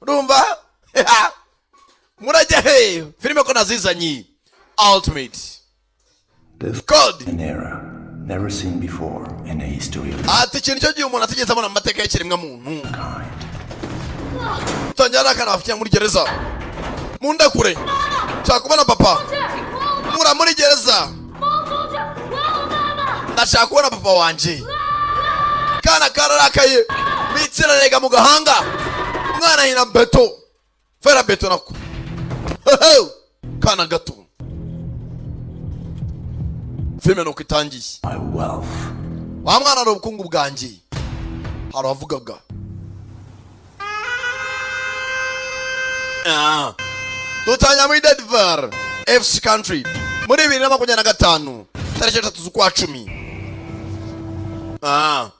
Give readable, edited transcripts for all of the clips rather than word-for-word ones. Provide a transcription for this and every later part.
Urumva murajya he? Filime ko nazizanye, Ultimate This Code. an era never seen before in the history of Ati ikintu cyo gihe umuntu atigeze abona mu mateka y'ikiremwamuntu. kind. Tangira n'akana bafitiye muri gereza. Mundakure, nshaka kubona papa. Mura muri gereza, ndashaka kubona papa wanjye. Kana kararakaye, mitsirarega mu gahanga. Umwana hina beto, fera beto nako. Hehe, kana gato. Filime nuko itangiye. My wealth. Wa mwana ari ubukungu bwanjye, hari uwavugaga. Ah. Dutangira muri Denver FC Country muri 2025, tariki 3 z'ukwa 10. Ah.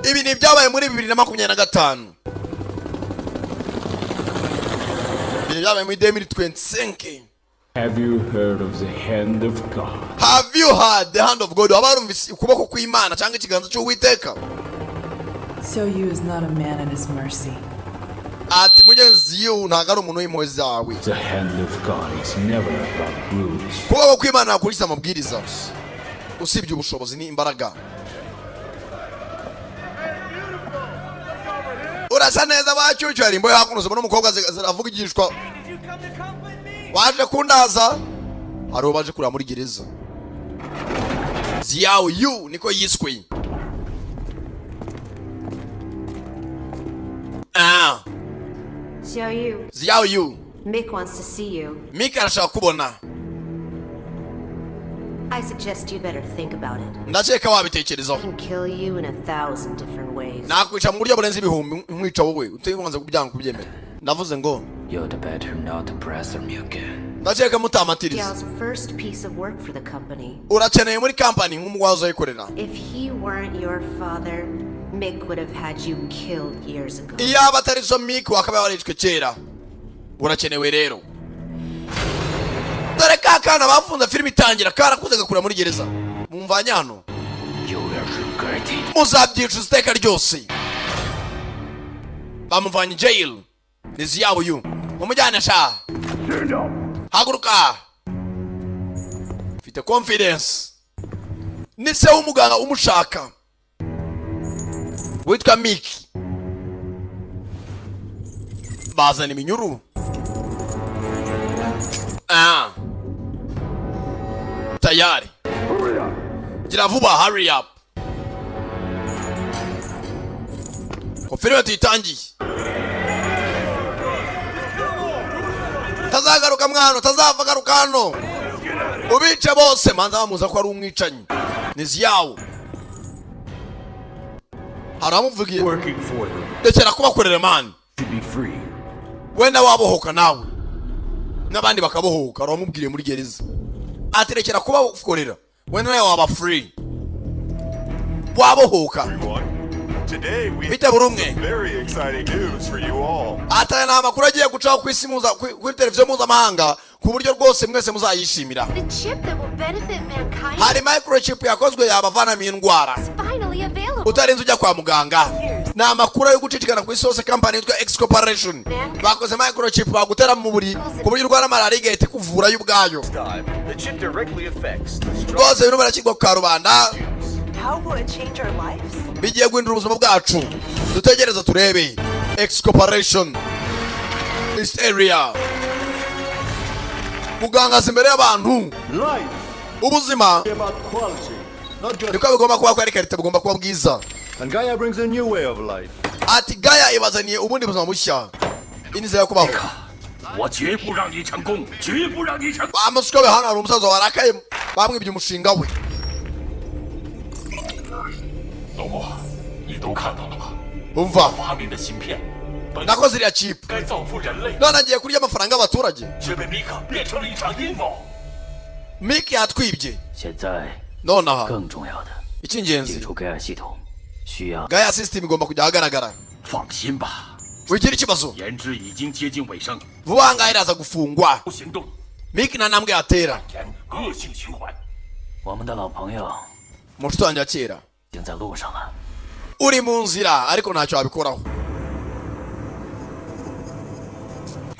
Ibi ni ibyabaye muri 2025, ibi ni ibyabaye muri 2025. Have you heard of the hand of God? Have you heard the hand of God? Waba warumvise ukuboko kw'Imana cyangwa ikiganza cy'Uwiteka? So you is not a man at his mercy. Ati mugenzi yu ntabwo ari umuntu w'impuhwe zawe. The hand of God is never about rules. Ukuboko kw'Imana nakurikiza amabwiriza, usibye ubushobozi ni imbaraga. Urasa neza bacyucyu. Hari imbohe hakuno, zibona umukobwa ziravugishwa. Waje kundaza? Hari uwo baje kureba muri gereza. Ziyawe yu niko yiswe. Ah. Xiao Yu, Ziyawe yu. Mick wants to see you. Mika arashaka kubona. I suggest you better think about it. Ndakeka wabitekerezaho. I can kill you in a thousand different ways. Nakwica mu buryo burenze ibihumbi, nkwica wowe utibanze kubyanga kubyemera. Ndavuze ngo You'd better not pressure me again. ndakeka mutamatiriza. Xiao's first piece of work for the company. Urakeneye muri kampani nk'umugwaza uzayikorera. If he weren't your father, Mick would have had you killed years ago. Iyaba atari zo Mike wakabaye warishwe kera. Urakenewe rero. Dore ka kana bafunze, filime itangira karakuze gakura muri gereza. Mumvanye hano. You will regret it. Muzabyicuza iteka ryose. Bamuvanye jail. Ni ziyabo yu, mumujyane sha. Haguruka, mfite confidence. Ni se w'umuganga umushaka witwa Miki. Bazana iminyururu. Ah. Tayari, gira vuba, hurry up, ko filime tuyitangiye. Tazagaruka mwana, tazava garuka hano, ubice bose. Manza bamuza ko ari umwicanyi. Ni ziyawo, hari abamuvugiye. Working for them Rekera kubakorera man. to be free. Wenda wabohoka nawe n'abandi bakabohoka. Hari uwamubwiriye muri gereza ati rekera kubakorera, wenda nawe waba free, wabohoka. Today we Bite buri umwe. very exciting news for you all. Ati aya ni amakuru agiye gucaho ku isi kuri televiziyo mpuzamahanga, ku buryo rwose mwese muzayishimira. The chip that will benefit mankind Hari microchip yakozwe yabavanamo indwara is finally available. utarinze ujya kwa muganga. Ni amakuru yo gucicikana ku isi hose. Kampani yitwa X Corporation bakoze microchip bagutera mu buri ku buryo urwara malariya igahita ikuvura yo ubwayo. The chip directly affects the Rwose birimo birashyirwa ku karubanda. How will it change our lives? Bigiye guhindura ubuzima bwacu. Dutegereze turebe. X Corporation East Area, muganga aza imbere y'abantu. Life Ubuzima about quality, not just. niko bigomba kuba, ko ari qualité, bugomba kuba bwiza. And Gaia brings a new way of life. Ati Gaya ibazaniye ubundi buzima bushya, inizera yo kubaho. 我绝不让你成功，绝不让你成。 Wa muswa we! Hano hari umusaza warakaye, bamwibye umushinga we. 老莫，你都看到了吧？ Umva. 发明的芯片本 Nakoze iriya chip, 该造福人类， none agiye kurya amafaranga y'abaturage. 却被米克变成了一场阴谋。 Mike yatwibye. 现在 Nonaha 更重要的，解 icy'ingenzi, 除盖亚系统需要 Gaya system igomba kujya ahagaragara. 放心吧， Wigira ikibazo. 研制已经接近尾声， Vuba aha ngaha iraza gufungwa. 行动 Mike nta ntambwe yatera. 沿恶性循环。 我们的老朋友 Umushuti wanjye wa kera 已经在路上了。 uri mu nzira, ariko ntacyo wabikoraho.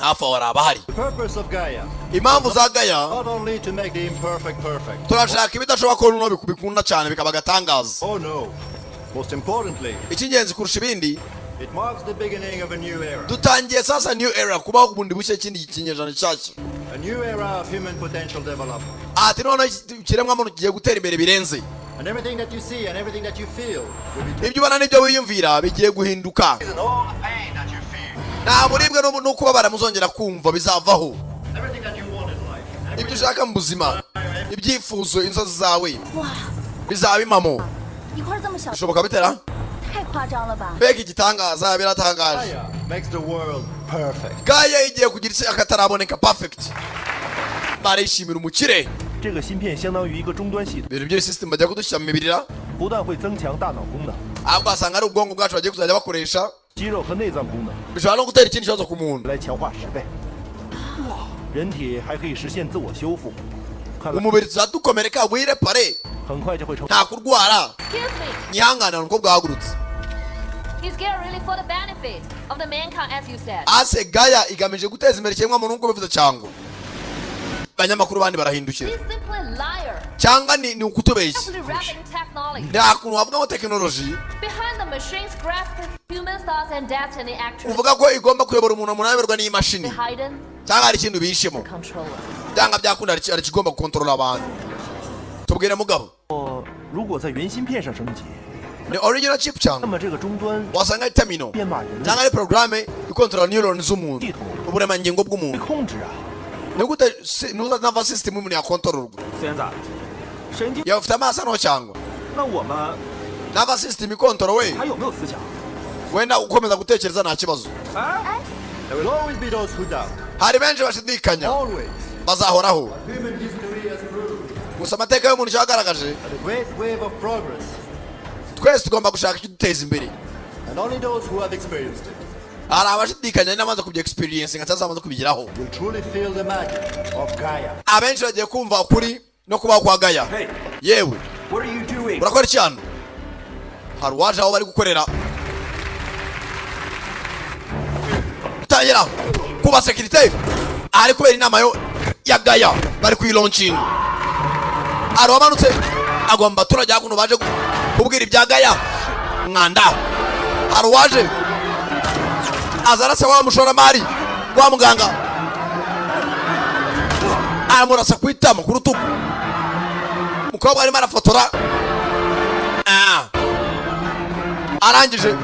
Hafi aho hari abahari. The purpose of Gaia Impamvu za Gaia, not only to make the imperfect perfect. turashaka ibidashoboka ko noneho bikunda cyane bikaba agatangaza. Oh no. Most importantly, Icy'ingenzi kurusha ibindi, it marks the beginning of a new era. dutangiye sasa new era, kubaho bundi bushya, ikindi kinyejana gishyashya. A new era of human potential development. Ati noneho ikiremwamuntu kigiye gutera imbere birenze. And everything that you see and everything that you feel will be Ibyo ubona n'ibyo wiyumvira bigiye guhinduka. and all the pain that you feel. Nta buribwe no kubabara muzongera kumva, bizavaho. Everything that you want in life. Ibyo ushaka mu buzima, ibyifuzo, inzozi zawe bizaba impamo. 一块这么小， Bishoboka bitera 太夸张了吧？ Mbega igitangaza, biratangaje. Gaia makes the world perfect. Gaia igiye kugira isi akataraboneka, perfect. Barishimira umukire. 这个芯片相当于一个终端系统， Ibintu by'iyi system bajya kudushyira mu mibiri, 不但会增强大脑功能、 ahubwo wasanga ari ubwonko bwacu bagiye kuzajya bakoresha. 肌肉和内脏功能 Bishobora no gutera ikindi kibazo ku muntu. 来强化10倍。人体还可以实现自我修复，看来 Umubiri tuzadukomereka wirepare. 很快就会成 Nta kurwara. Excuse me, Nyihangane, umukobwa wahagurutse. is Gaia really for the benefit of the mankind as you said? Ase Gaia igamije guteza imbere ikiremwamuntu nk'uko bivuze, cyangwa abanyamakuru bandi barahindukira? He's simply a liar. Cyangwa ni ukutubeshya? Simply wrapped in technology. Nta kuntu wavuga ngo tekinoloji Behind the machines grasp human thoughts and destiny actually uvuga ko igomba kuyobora umuntu, umuntu ayoborwa n'imashini, hidden cyangwa hari ikindi ubishemo. controller. Byanga byakunda hari ikigomba gukontorora abantu. Tubwire mugabo. 哦，如果在原芯片上升级， Ni original chip 那 cyangwa 么这个终端 wasanga ari terminal 编码人类 cyangwa ari porogaramu ikontorora neuron z'umuntu, uburemangingo bw'umuntu? 控制啊。 Ni gute nuza nervous system y'umuntu yakontororwa? 孙子，神经， Yaba ufite amaso ano cyangwa 那我们 nervous system ikontorowe? 还有没有思想？ Wenda ukomeza gutekereza, nta kibazo. There will always be those who doubt. Hari benshi bashidikanya. Always. Bazahoraho. Human history has proved Gusa amateka y'umuntu icyo yagaragaje, that a great wave of progress, twese tugomba gushaka ikiduteza imbere. And only those who have experienced it Hari abashidikanya n'amaze kubya experience nka cyangwa amaze kubigeraho will truly feel the magic of Gaia. Abenshi bagiye kumva ukuri no kubaho kwa Gaia. Yewe. What are you doing? Urakora iki hano? Hari uwaje aho bari gukorera, tangira kuba sécurité ahari kubera inama yo ya Gaia, bari kuyilaunchinga. Hari uwamanutse agwa mu baturage hakuno baje kubwira ibya Gaia mwanda. Hari uwaje aza arasa wa mushoramari wa muganga, aramurasa ku itama, ku rutugu. Umukobwa arimo arafotora. Ah. Arangije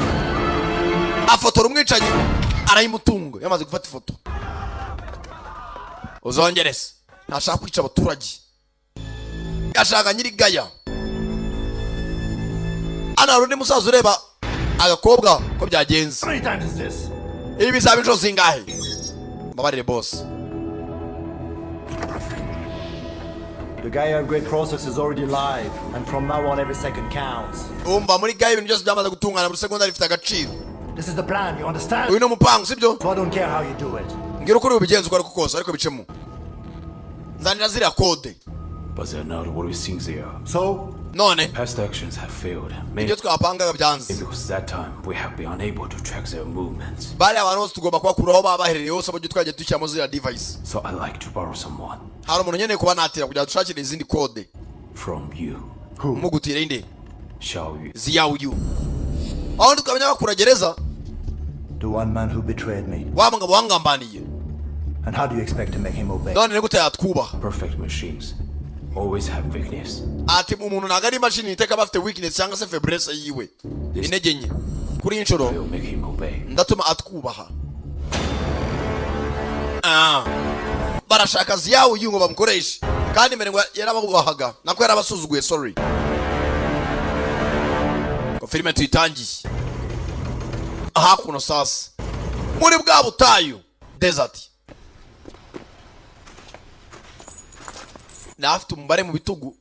afotora umwicanyi, arayimutunga. Yamaze gufata ifoto, uzongere se. Ntashaka kwica abaturage, ashaka nyiri Gaia. Hano hari undi musaza ureba agakobwa ko byagenze. How many times is this? Ibi bizaba inshuro zingahe? Mbabarire, boss. The Gaia upgrade process is already live, and from now on every second counts. Umva, muri Gaia ibintu byose byamaze gutungana, buri segonda rifite agaciro. This is the plan, you understand? Uyu ni umupangu, sibyo? So I don't care how you do it. Mbwira uko uri bubigenze, uko ariko kose, ariko bicemo. Nzanira ziriya code. But they're not what we think they are. So? None Past actions have failed. Mainly ibyo twapangaga byanze because that time we have been unable to track their movements. Bariya abantu bose tugomba kubakura aho baba baherereye hose, uburyo twagiye dushyiramo ziriya device. So I like to borrow someone Hari umuntu nkeneye kuba natira kugira ngo dushakire izindi code. From you. Mugutire inde? Xiao Yu. Ziyawu, aho twamenya bakura gereza. The one man who betrayed me. Wa mugabo wangambaniye. And how do you expect to make him obey? None ni gute yatwubaha? Perfect machines always have weakness. Ati umuntu ntabwo ari imashini, iteka aba afite weakness cyangwa se faiblesse yiwe, intege nke. Kuri iyi nshuro Will make him obey. Ndatuma atwubaha. Ah. Barashaka Ziyawu ngo bamukoreshe, kandi mbere ngo yarababubahaga, nako yarabasuzuguye, sorry. Ko filime tuyitangiye hakuno sasa muri bwa butayu, desert, afite umubare mu bitugu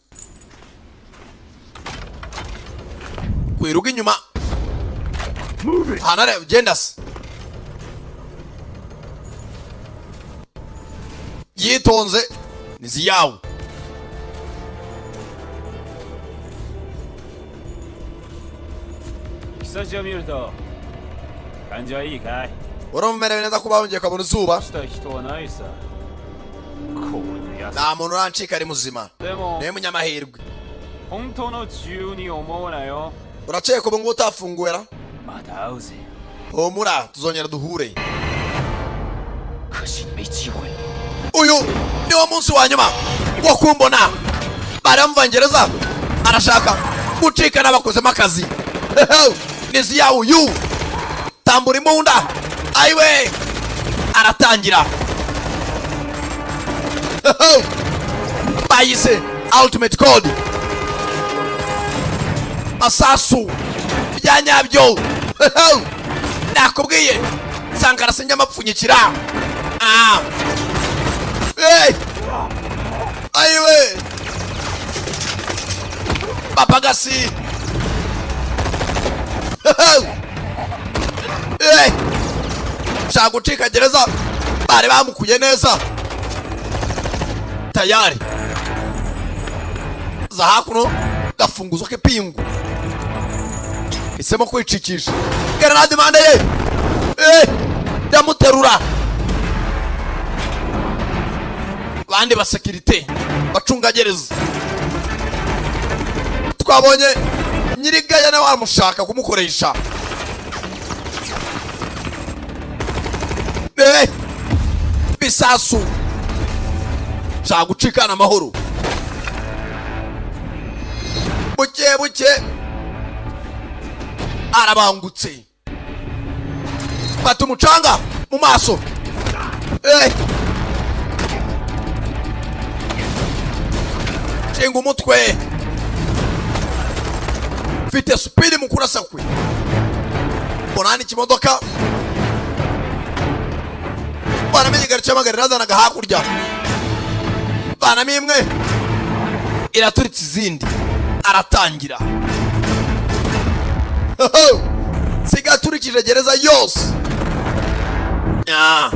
kwiruga inyuma ahantu areba. Genda se yitonze, ni Ziyawe. 久しを見ると感じはいいかい？ Urumva umerewe neza kuba wongeye ukabona izuba? した人はないさ。このやつ。 Nta muntu urancika ari muzima. でも Niwe munyamahirwe. 本当の自由に思うなよ。 Urakeka ubu ngubu utafunguwe ra? また会うぜ。 Humura, tuzongera duhure. 可惜你没机会。 Uyu niwo munsi wa nyuma wo kumbona. Baramvangereza, arashaka gucika n'abakozemo akazi nizi yawe. Uyu tambura imbunda, ayiwe, aratangira. Bayise Ultimate Code, masasu bya nyabyo. Nakubwiye Sankara sinjya amapfunyikira. Ah. Hey! Ayiwe, papagasi. Hey! Shaka gucika gereza, bari bamukuye neza tayari za hakuno gafunguzo k'ipingu, isemo kwicikisha grenade impande ye. Eh! Ndamuterura, bandi basekirite bacungagereza. Twabonye nyirigaya nawe aramushaka kumukoresha. Eh! Bisasu, shaka gucikana amahoro buke buke. Arabangutse, fata umucanga mu maso. Eh! Nshinga umutwe, mfite speed mu kurasa kwe. Mbona ikimodoka, banamenye igare cy'amagare razanaga hakurya, vanamo imwe iraturitse izindi. Aratangira siga aturikije gereza yose. Ah.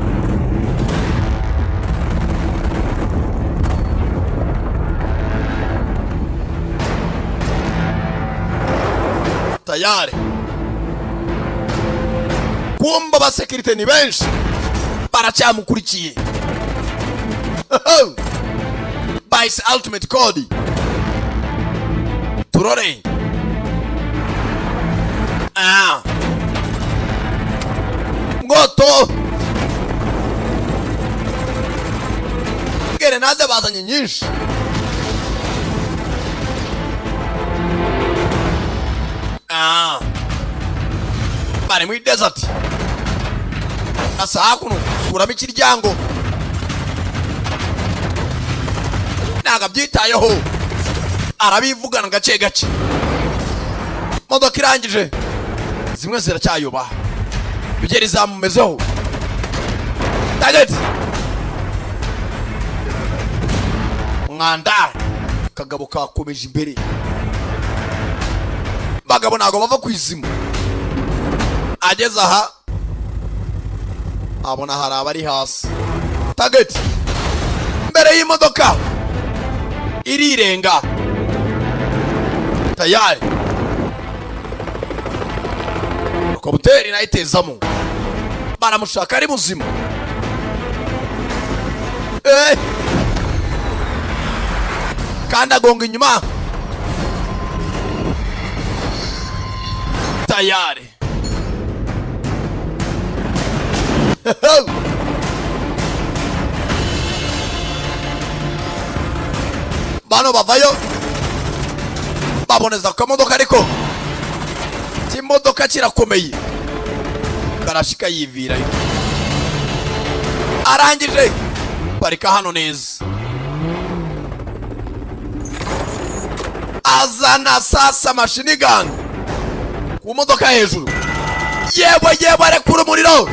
Tayari kumba abasekirite ni benshi baracyamukurikiye. Bayise Ultimate Code, turore. Ah. Ngoto gerenade bazanye nyinshi. Ah. Bari muri desert, asa hakuno kuramo ikiryango, ntabwo abyitayeho, arabivugana gake gake. Modoka irangije, zimwe ziracyayoba, bigeri zamumezeho. Target mwanda kagabo kakomeje imbere. Bagabo ntabwo bava ku izima. Ageze aha abona hari abari hasi. Target mbere y'imodoka irirenga, tayari helikopiteri nayo itezamo, baramushaka ari muzima. Eh! Kandi agonga inyuma, tayari. Bano bavayo, baboneza ku kamodoka, ariko ikimodoka kirakomeye, karashika yivirayo. Arangije parika hano neza, azana sasa machine gun ku modoka hejuru. Yewe yewe, rekura umuriro,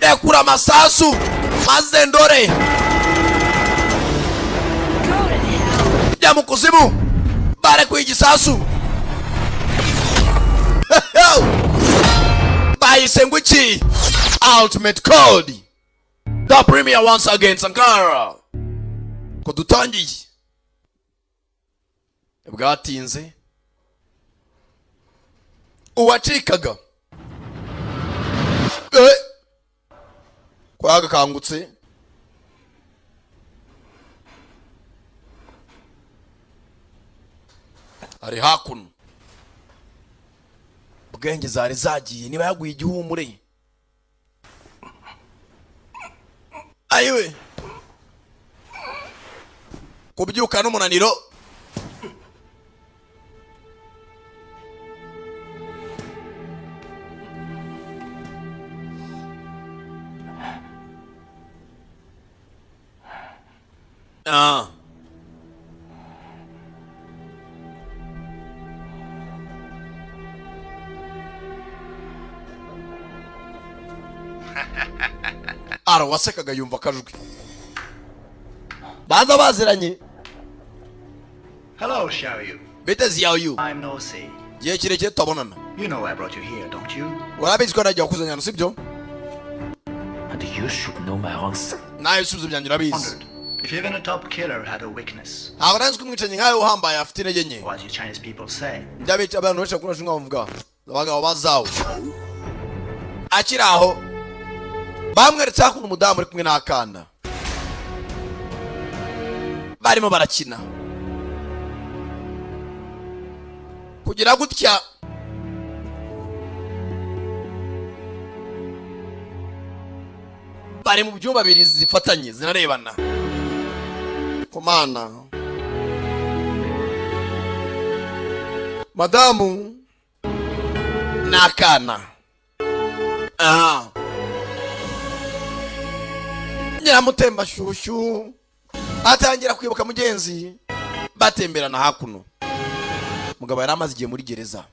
rekura amasasu maze ndore. Jya mu kuzimu, barekuye igisasu. Bahise ngo iki? Ultimate Code, the premier once again. Sankara ko dutangiye bwatinze, uwacikaga Eh! Ko yagakangutse. Ari hakuno, bwenge zari zagiye, niba yaguye igihumure. Ayiwe, kubyuka n'umunaniro. Ah. Ara wasekaga yumva akajwi baza baziranye. Hello, Xiaoyu. Bite, Xiaoyu? I'm No C. Igihe kirekire tutabonana. You know I brought you here, don't you? Urabizi ko nagiye wakuzanye hano, sibyo? And you should know my answer. Nawe ibisubizo byanjye urabizi. If even a top killer had a weakness, Ntabwo nari nzi ko umwicanyi nkawe uhambaye afite intege nke. what you Chinese people say, Bya abantu benshi bakunda nkaho bavuga abagabo bazawo. Akiri aho, bamweretse hakuno umudamu uri kumwe n'akana, barimo barakina. Kugira gutya, bari mu byumba bibiri zifatanye zinarebana. Komana madamu n'akana. Aha nyiramutembashyushyu atangira kwibuka mugenzi batemberana hakuno. Mugabo yari amaze igihe muri gereza.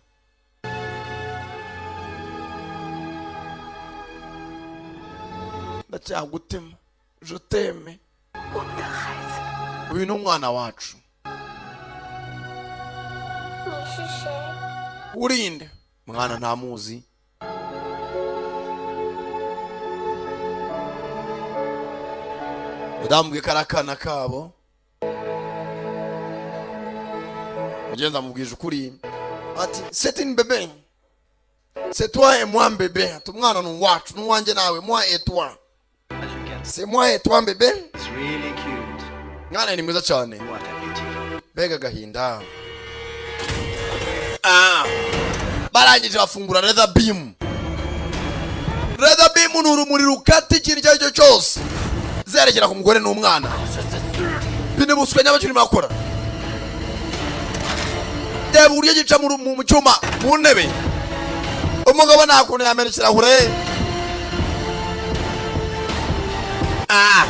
Ndacyagutema, je t'aime. Uyu ni umwana wacu. 你是谁？ Urinde mwana ntamuzi. Madamu ko ari akana kabo. Mugenzi amubwije ukuri ati: "C'est une bébé, c'est toi et moi, bébé." Ati: "Umwana ni uwacu, ni uwanjye nawe, moi et toi, c'est moi et toi, bébé." It's really cute. Mwana ni mwiza cyane. What a pity. Mbega agahinda! Ah. Barangije bafungura laser beam. Laser beam ni urumuri rukata ikintu icyo ari cyo cyose, zerekera ku mugore n'umwana. Binibuswe nyabakiri bakora. Reba uburyo gica mu cyuma, mu ntebe. Umugabo nta kuntu yamena ikirahure. Ah.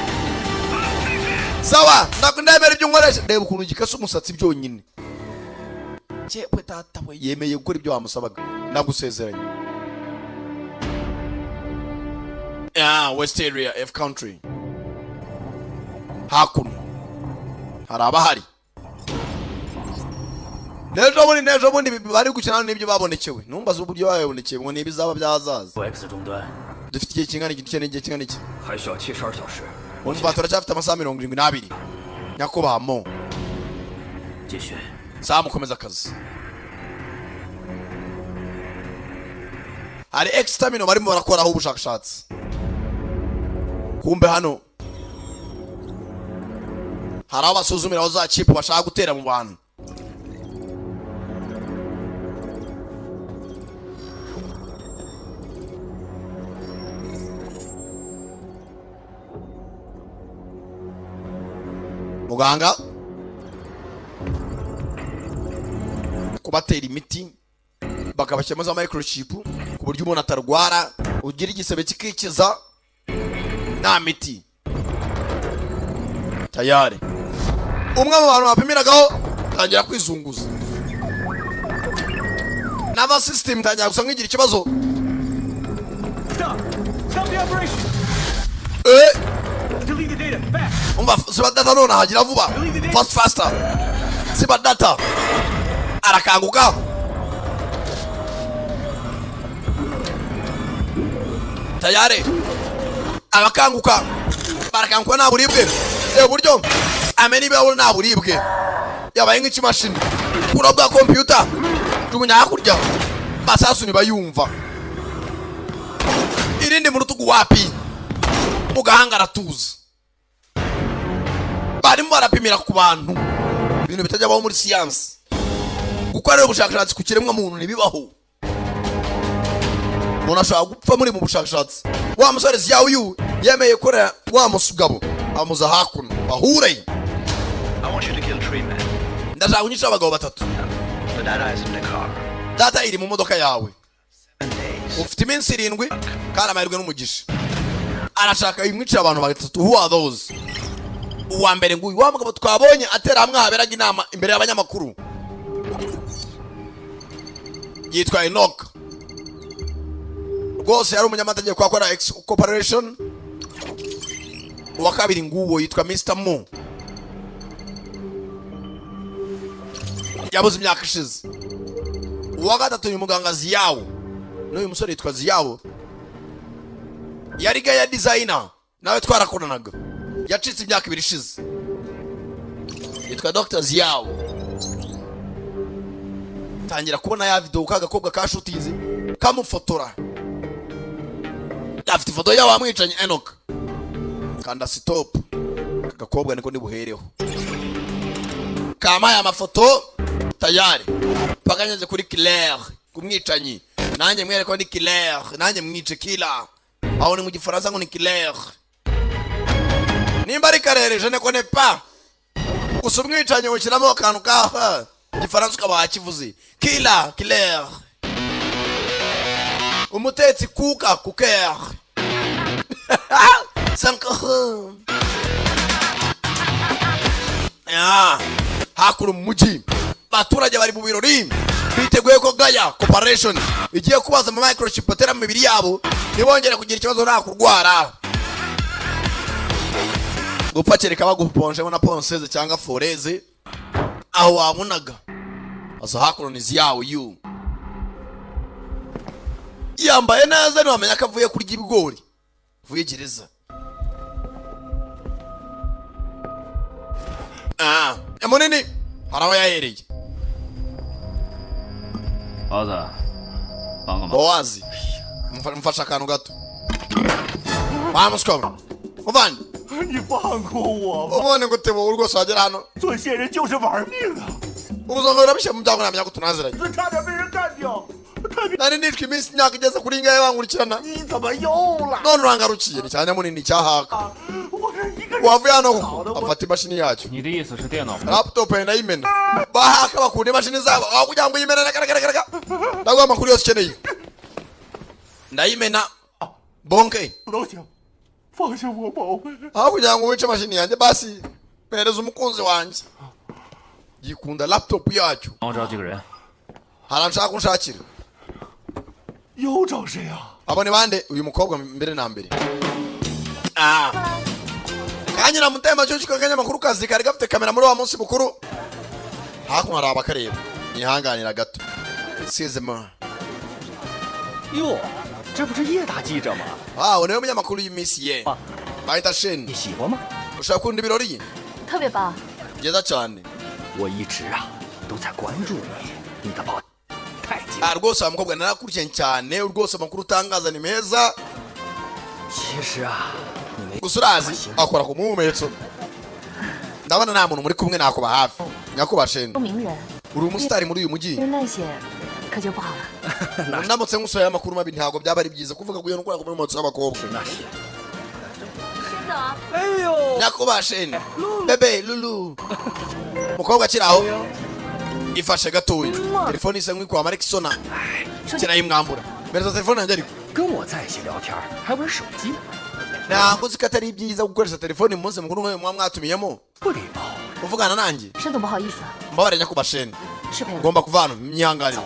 Sawa, ndemera ibyo unkoresha. Reba ukuntu gikase umusatsi byonyine. Yewe data we, yemeye gukora ibyo wamusabaga. Ndagusezeranye. Ah, West Area F country. Hakuno hari abahari n'ejo bundi, n'ejo bundi bari gukina n'ibyo babonekewe. Numbaze uburyo babonekeye ngo ni ibizaba by'ahazaza. X 终端 Dufite igihe kingana iki? Dukeneye igihe kingana iki? 还需要72小时。 Umva, turacyafite amasaha 72, nyakubahwa mo. 继续。 Sawa, mukomeza akazi. Hari exterminal barimo barakoraho ubushakashatsi. Kumbe hano hari aho basuzumira za chip bashaka gutera mu bantu. Muganga kubatera imiti, bakabashyiramo za microchip ku buryo umuntu atarwara, ugira igisebe kikikiza nta miti. Tayari umwe mu bantu bapimiragaho tangira kwizunguza, n'aba system itangira gusa nk'igira ikibazo. Stop! Stop the operation! Eh! Delete the data, fast! Umva, siba data none hagira vuba, fast, faster, siba data. Arakanguka, tayari abakanguka, barakanguka nta buribwe. Reba uburyo amena ibirahuri nta buribwe, yabaye nk'ikimashini kuro bwa kompiyuta. Jugunya hakurya, masasu ntibayumva. Irindi Ibindi mu rutugu wapi, mu gahanga aratuza. Barimo barapimira ku bantu ibintu bitajya baho muri siyansi. Gukorera ubushakashatsi ku kiremwa muntu ntibibaho. Umuntu ashobora gupfa muri mu bushakashatsi. Wa musore Ziyawu yemeye gukorera wa musugabo, amuza hakuno bahure. I want you to kill three men. Ndashaka kunyica abagabo batatu. The data is in the car. Data iri mu modoka yawe. 7 days. Ufite iminsi 7 kandi amahirwe n'umugisha. Arashaka imwicira abantu batatu. Who are those? Uwa mbere nguyu, wa mugabo twabonye atera hamwe haberaga inama imbere y'abanyamakuru, yitwa Enoch. Rwose yari umunyamategeko akora X Corporation. Uwa kabiri nguwo, yitwa Mr Mo, yabuze imyaka ishize. Uwa gatatu, uyu muganga Ziyawo, n'uyu musore yitwa Ziyawo, yari ya designer, nawe twarakoranaga, yacitse imyaka 2 ishize, yitwa Dr Ziyawo. Tangira kubona ya video ka gakobwa kashutize kamufotora, afite ifoto yawe wamwicanye Enoch. Kanda stop. Aka gakobwa niko nibuhereho kamaye amafoto tayari mpaka ngeze kuri killer, ku mwicanyi. Nanjye mwereke ko ndi killer, nanjye mwice. Killer aho ni mu Gifaransa ngo ni killer, nimba ari karere, je ne connais pas. Gusa umwicanyi ushyiramo akantu ka Igifaransa ukaba wakivuze: killer, killer. Umutetsi kuka kuker sankaha. Ah, hakuno mu mujyi abaturage bari mu birori, biteguye ko Gaya Corporation igiye kubaza ama microchip batera mu mibiri yabo, ntibongere kugira ikibazo, nta kurwara, gupfa kereka baguponjemo na ponceuse cyangwa foreuse aho wabonaga. Aza hakuno ni Ziyawe yu, yambaye neza, ntiwamenya ko avuye kurya ibigori, avuye gereza. Ah, munini hari aho yahereye. 包子，帮个忙。 Bowazi, mfasha akantu gato wa muswa we, muvandi. 你放过我吧！ Ubone ngo tebo rwose wagera hano. 做线人就是玩命啊！ Ubuzima burabishye mu byago, namenya ko tunaziranye. 这差点被人干掉，太别 Nari nishwe iminsi, imyaka igeze kuri ingahe bankurikirana. 你怎么又来？ None urangarukiye. Ni cyane munini cyahaka. 我这一个人 Wavuye hano koko afata imashini yacyo. 你的意思是电脑？ Laptop ndayimena. Bahaka bakunda imashini zabo aho kugira ngo uyimene. Reka reka reka reka, ndaguha amakuru yose ukeneye. Ndayimena bonke. 都行，放下我，宝贝。 Aho kugira ngo wice imashini yanjye, basi mpereza umukunzi wanjye yikunda laptop yacyo. 帮我找几个人。 Hari nshaka kunshakira. 又找谁啊？ Abo ni bande? Uyu mukobwa mbere na mbere. Ah, kanyira mutema cyo k'akanyamakuru kazi kari gafite kamera muri wa munsi mukuru. Hakuno hari abakareba, nihanganira gato sizemo. 哟，这不是叶大记者吗？ Ah, niwe munyamakuru y'iminsi ye, bahita Sheni. 你喜欢吗？ Ushaka kunda ibirori? 特别棒。 Byiza cyane. 我一直啊都在关注你，你的报太精。 Ah, rwose wa mukobwa narakurikiye cyane, rwose amakuru utangaza ni meza. 其实啊，你没 Gusa urazi akora ku muhumetso, ndabona nta muntu muri kumwe nakuba hafi, nyakubahwa Sheni. 说名人， Uri umusitari muri uyu mujyi. 那些可就不好了。 Ndamutse nkusohoye amakuru mabi, ntabwo byaba ari byiza kuvuga ko iyo ndwara ku muhumetso w'abakobwa. 那是。 孙总， 哎呦， Nyakubahwa Sheni, bebe Lulu, umukobwa akiri aho ifashe gatoya telefone isa nk'ikwama ariko isona kirayimwambura. Mpereza telefone yanjye ariko. 跟我在一起聊天还玩手机， Ntabwo uzi ko atari byiza gukoresha telefone mu munsi mukuru nk'uyu muba mwatumiyemo? 不礼貌。 Uvugana nanjye. 申总不好意思， Mbabare nyakubahwa Sheni. 失陪了。 Ugomba kuva hano, myihanganire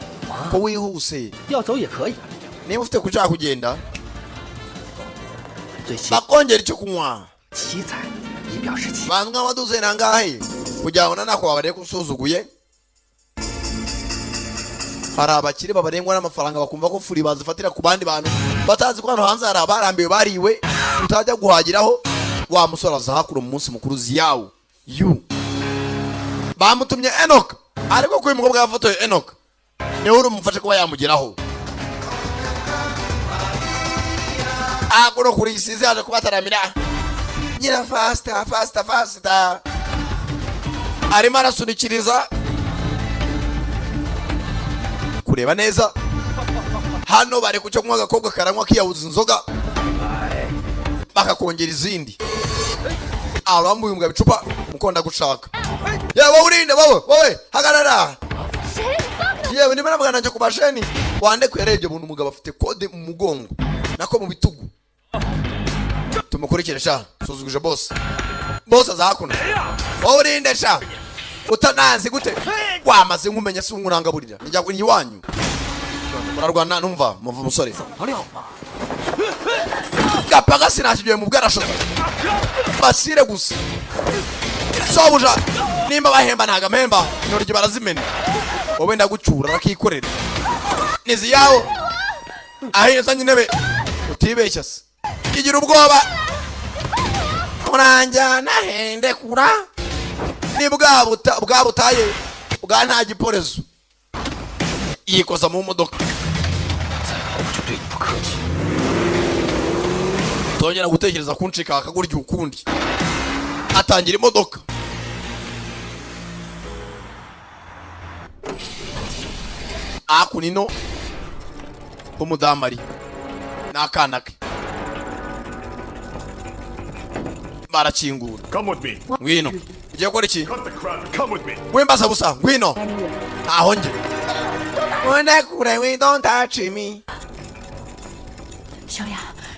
ko wihuse. 要走也可以， Niba ufite kushaka kugenda, 最起 bakongera icyo kunywa. 七彩以表示七。 Bantu nk'abaduze nangahe kugira ngo nanako babarebe ko usuzuguye. Hari abakire babarengwa n'amafaranga, bakumva ko furi bazifatira ku bandi bantu, batazi ko hano hanze hari abarambiwe bariwe utajya guhagiraho. Wa musore aza hakuno mu munsi mukuru. Ziyawo yu bamutumye Enoch, ariko ko uyu mukobwa yafotoye Enoch, niwe uri umufashe kuba yamugeraho. Hakuno kuri isizi yaje kubataramira nyira. Faster, faster, faster! Arimo arasunikiriza kureba neza. Hano bari ku cyo kunywa, agakobwa karanywa kiyabuza inzoga, bakakongera izindi. Arambuye umugabo icupa mukonda gushaka. Yewe wowe, urinde wowe, wowe hagarara! Yewe, ndimo navuga nanjye ku masheni wande. Yarebye ubuntu umugabo afite kode mu mugongo, nako mu bitugu. Tumukurikire sha. Suzuguje boss, boss aza hakuno. Wowe urinde sha, utanazi gute wamaze nkumenya si unkurangaburira njya iwanyu murarwana. Numva muva umusore gapaga sinashigiye mu bwarashoza basire gusa. Sobuja nimba bahemba ntago amhemba, intoryi barazimena. Wowe ndagucyura arakikorera niziyawo ahezanye intebe. Utibeshya se, igira ubwoba uranjyana hende kura ni bwa buta bwa butaye bwa nta giporezo. Yikoza mu modoka. 我就对你不客气。 Tongera gutekereza kuncika akagurya ukundi. Atangira imodoka. Hakuno umudamu ari n'akana ke barakingura. Come with me. Ngwino. Ugiye gukora iki? Cut the crap. Come with me. Wimbaza busa, ngwino. Ntaho njye. Wende kure, we don't touch me. 小雅，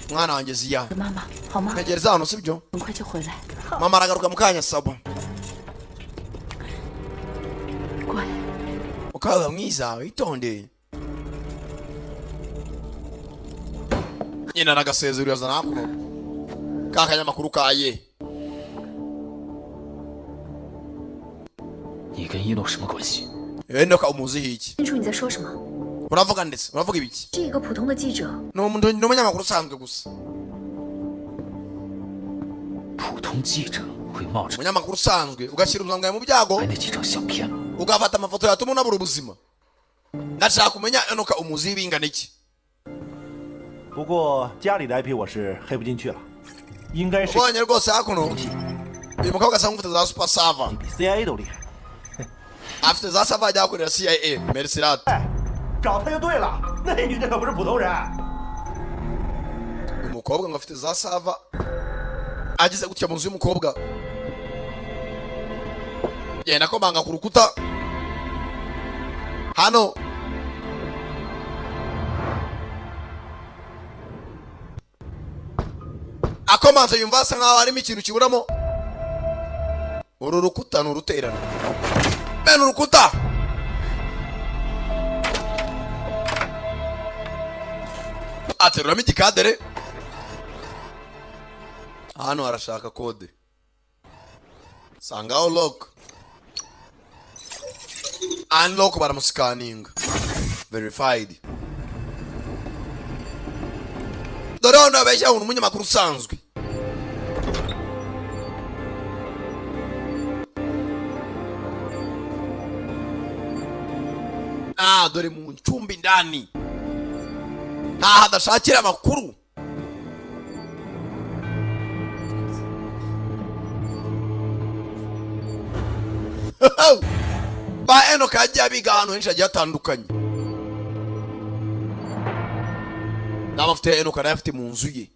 Mwana wanjye Ziya, 妈妈好吗？ ntegereza hano, sibyo? 很快就回来。 Mama aragaruka mu kanya, sabo. 乖。 Mukobwa mwiza, witonde. Nyina aragasezero, yazana hakuno ka kanyamakuru kaye. 你跟一诺什么关系？ Enoka umuziho iki? 清楚你在说什么？ Uravuga ndetse uravuga ibiki? 是一个普通的记者， Ni umunyamakuru usanzwe gusa. 普通记者会冒着 Umunyamakuru usanzwe ugashyira ubuzima bwawe mu byago, 拍那几张相片吗？ ugafata amafoto yatuma unabura ubuzima. Ndashaka kumenya Enoka umuziho ibingana iki. 不过家里的 IP 我是黑不进去了，应该是 Ubonye rwose hakuno uyu mukobwa asa nk'ufite za super server. 比 CIA 都厉害。 Afite za server ajya gukorera CIA Mercedes. 找他就对了，那女的可不是普通人。 Umukobwa ngo afite za server. Ageze gutya mu nzu y'umukobwa, genda akomanga ku rukuta hano. Akomanze yumva asa nkaho harimo ikintu kiburamo. Uru rukuta ni uruterano bene urukuta. Ateruramo igikadere hano, arashaka kode, sangaho lock, unlock, baramusikaninga, verified. Dore hano babeshya ngo ni umunyamakuru usanzwe. Ah, dore mu ncumbi ndani ntaho adashakira amakuru. Ba Enoka yagiye abiga ahantu henshi hagiye hatandukanye, n'amafoto ya Enoka nayo afite mu nzu ye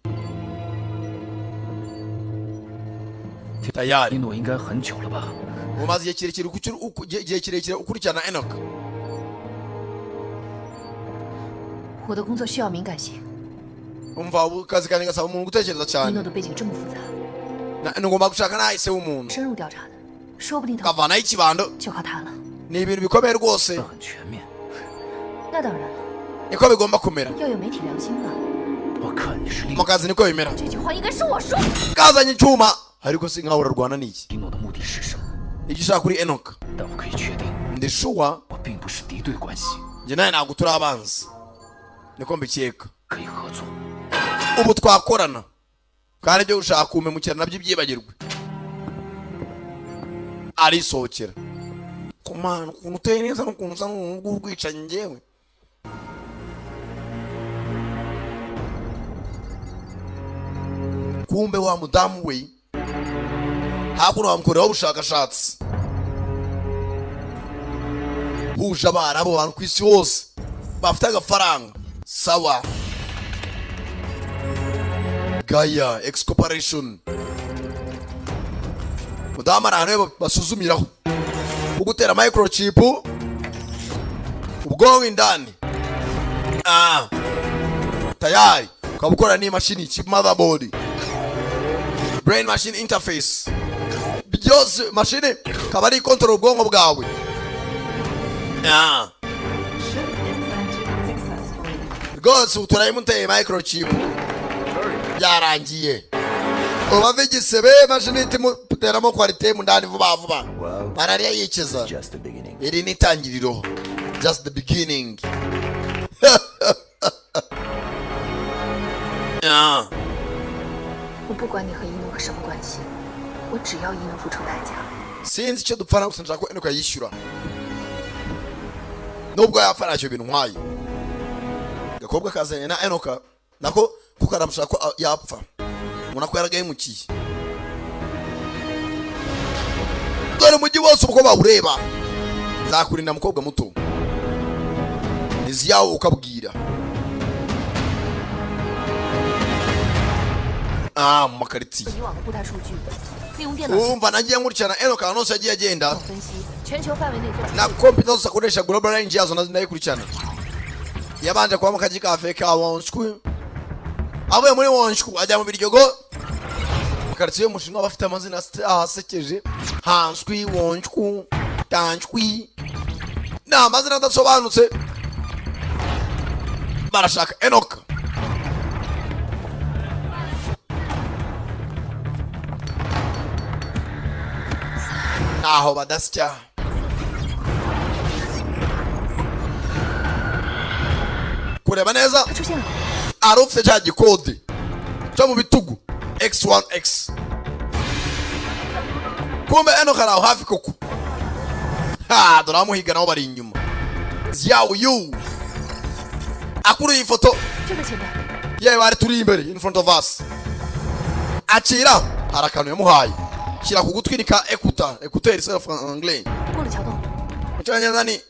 tayari. 一诺应该很久了吧？ Umaze igihe kirekire ukurikirana Enoka. 我的工作需要敏感性。 Umva, ubu kazi kanjye gasaba umuntu gutekereza 一 cyane. 诺的背景这么复杂， Ngomba gushaka n'ahise w'umuntu, 深入调查的，说不定他 kavanaho ikibando. 就靠他了。 Ni ibintu bikomeye rwose. 很全面。 那当然了， Niko bigomba kumera. 要有媒体良心嘛。 我看你是利 Mu kazi niko bimera. 这句话应该是我说。 Kazanye icyuma, ariko si nkaho urarwana n'iki? 一诺的目的是什么？ Ibyo ushaka kuri Enoka? 但我可以确定， Ndi sure. 我并不是敌对关系， Njye nawe ntabwo turi abanzi, niko mbikeka. 可以合作。 Ubu twakorana, kandi ibyo ushaka kumpemukira nabyo ibyibagirwe. Arisohokera. Ku mana, ukuntu uteye neza n'ukuntu usa n'urwicanyi njyewe. Kumbe wa mudamu we hakuno bamukoreraho ubushakashatsi huje abarabu, abantu ku isi hose bafite agafaranga. Sawa, Gaia X Corporation. Mudamu ari ahantu basuzumiraho kugutera microchip ubwonko indani. Ah, tayari ukaba ukora n'imashini, chip, motherboard, brain machine interface, byose mashini kaba ari control ubwonko bwawe. Ah. Chip implanted successfully. Rwose ubu turayimuteye microchip, byarangiye. Ubave igisebe, mashini itimuteramo qualité mu ndani vuba vuba. Well, Malariya yikiza. just the beginning. Iri ni itangiriro, just the beginning. Ah. 我不管你和一诺克什么关系，我只要一诺付出代价。 Sinzi icyo dupfana, gusa nshaka ko Enoka yishyura nubwo yapfa, ntacyo bintu ntwaye. Gakobwa kazanye na Enoka nako kuko aramushaka ko yapfa, ubona ko yaragahemukiye. Dore umujyi wose uko bawureba. Nzakurinda mukobwa muto, nizi yawo ukabwira. Ah, mu makaritsiye. 以往的步态数据，利用电脑 Umva, nagiye nkurikirana Enoka ahantu hose yagiye agenda. 分析，全球范围内做出 Na kompiyuta zose akoresha, global range yazo nazo ndayikurikirana. Yabanje kuba mu kaji ka Afurika Wonshku, avuye muri Wonshku ajya mu Biryogo, mu karitsiye y'Umushinwa bafite amazina asekeje: Hanswi, Wonshku, Tanshwi, ni amazina adasobanutse. Barashaka Enoka. Ntaho badasya. Kureba neza. 他出现了， Ari ufite cya gikode cyo mu bitugu X1X. Kumbe Enoka ari aho hafi koko. Ha, dore abamuhiga nabo bari inyuma. Ziyawu yu akuruye ifoto. 就在前面。 Yewe, bari turi imbere, in front of us. Akira, hari akantu yamuhaye, shyira ku gutwi, ni ka écouteur, écouteur c'est en anglais. 过了桥洞， Mu cyongereza ni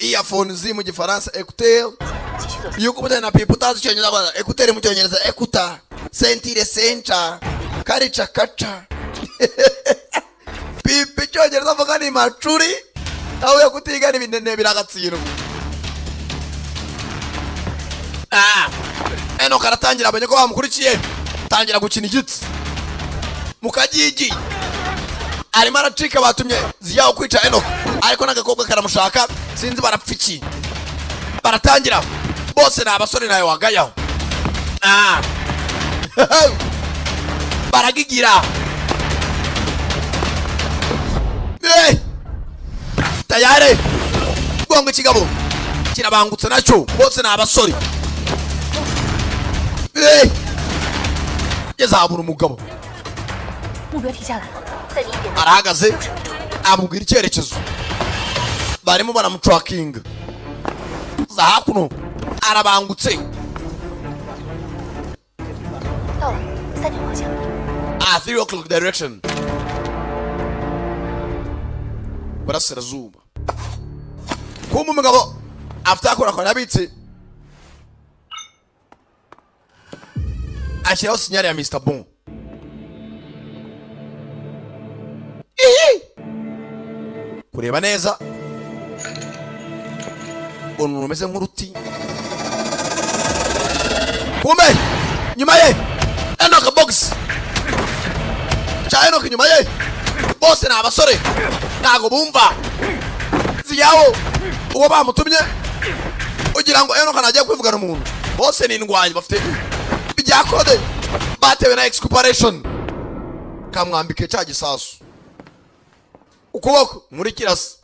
earphones, mu gifaransa écouteur. 继续走。 Iyo ukubutana na pipa utazi icyongereza baza écouteur, mu cyongereza écouteur, sentire, senca, karica, kaca. Pipa icyongereza avuga ni macuri, aho yo kutigana ibinene biragatsindwa. Ah, Enoka aratangira, abonye ko bamukurikiye, tangira gukina igitsi mu kagigi. Arimo aracika, batumye Ziyawo kwica Enoka, ariko n'agakobwa karamushaka, sinzi barapfa iki. Baratangira bose ni abasore, nawe wagayaho. Ah, baragigira. Eh! Tayari gonga ikigabo kirabangutse nacyo, bose ni abasore. Eh! Ngeze ahabura umugabo. 目标停下来了，在你一点 Arahagaze, amubwira icyerekezo barimo baramutrackinga za hakuno, arabangutse. 到了，3点方向。 Ah, 3 o'clock direction, burasirazuba. Kumbe umugabo afite akorakora yabitse, ashyiraho signal ya Mr Bon. Ihi! Kureba neza, ubona umuntu umeze nk'uruti. Kumbe nyuma ye Enoka, box cya Enoka inyuma ye, bose ni abasore, ntago bumva Ziyawo uwo bamutumye. Ugira ngo Enoka ntajya kwivugana umuntu, bose ni indwanyi, bafite ibya kode batewe na excuperation. Kamwambike cya gisasu ukuboko muri kirasa,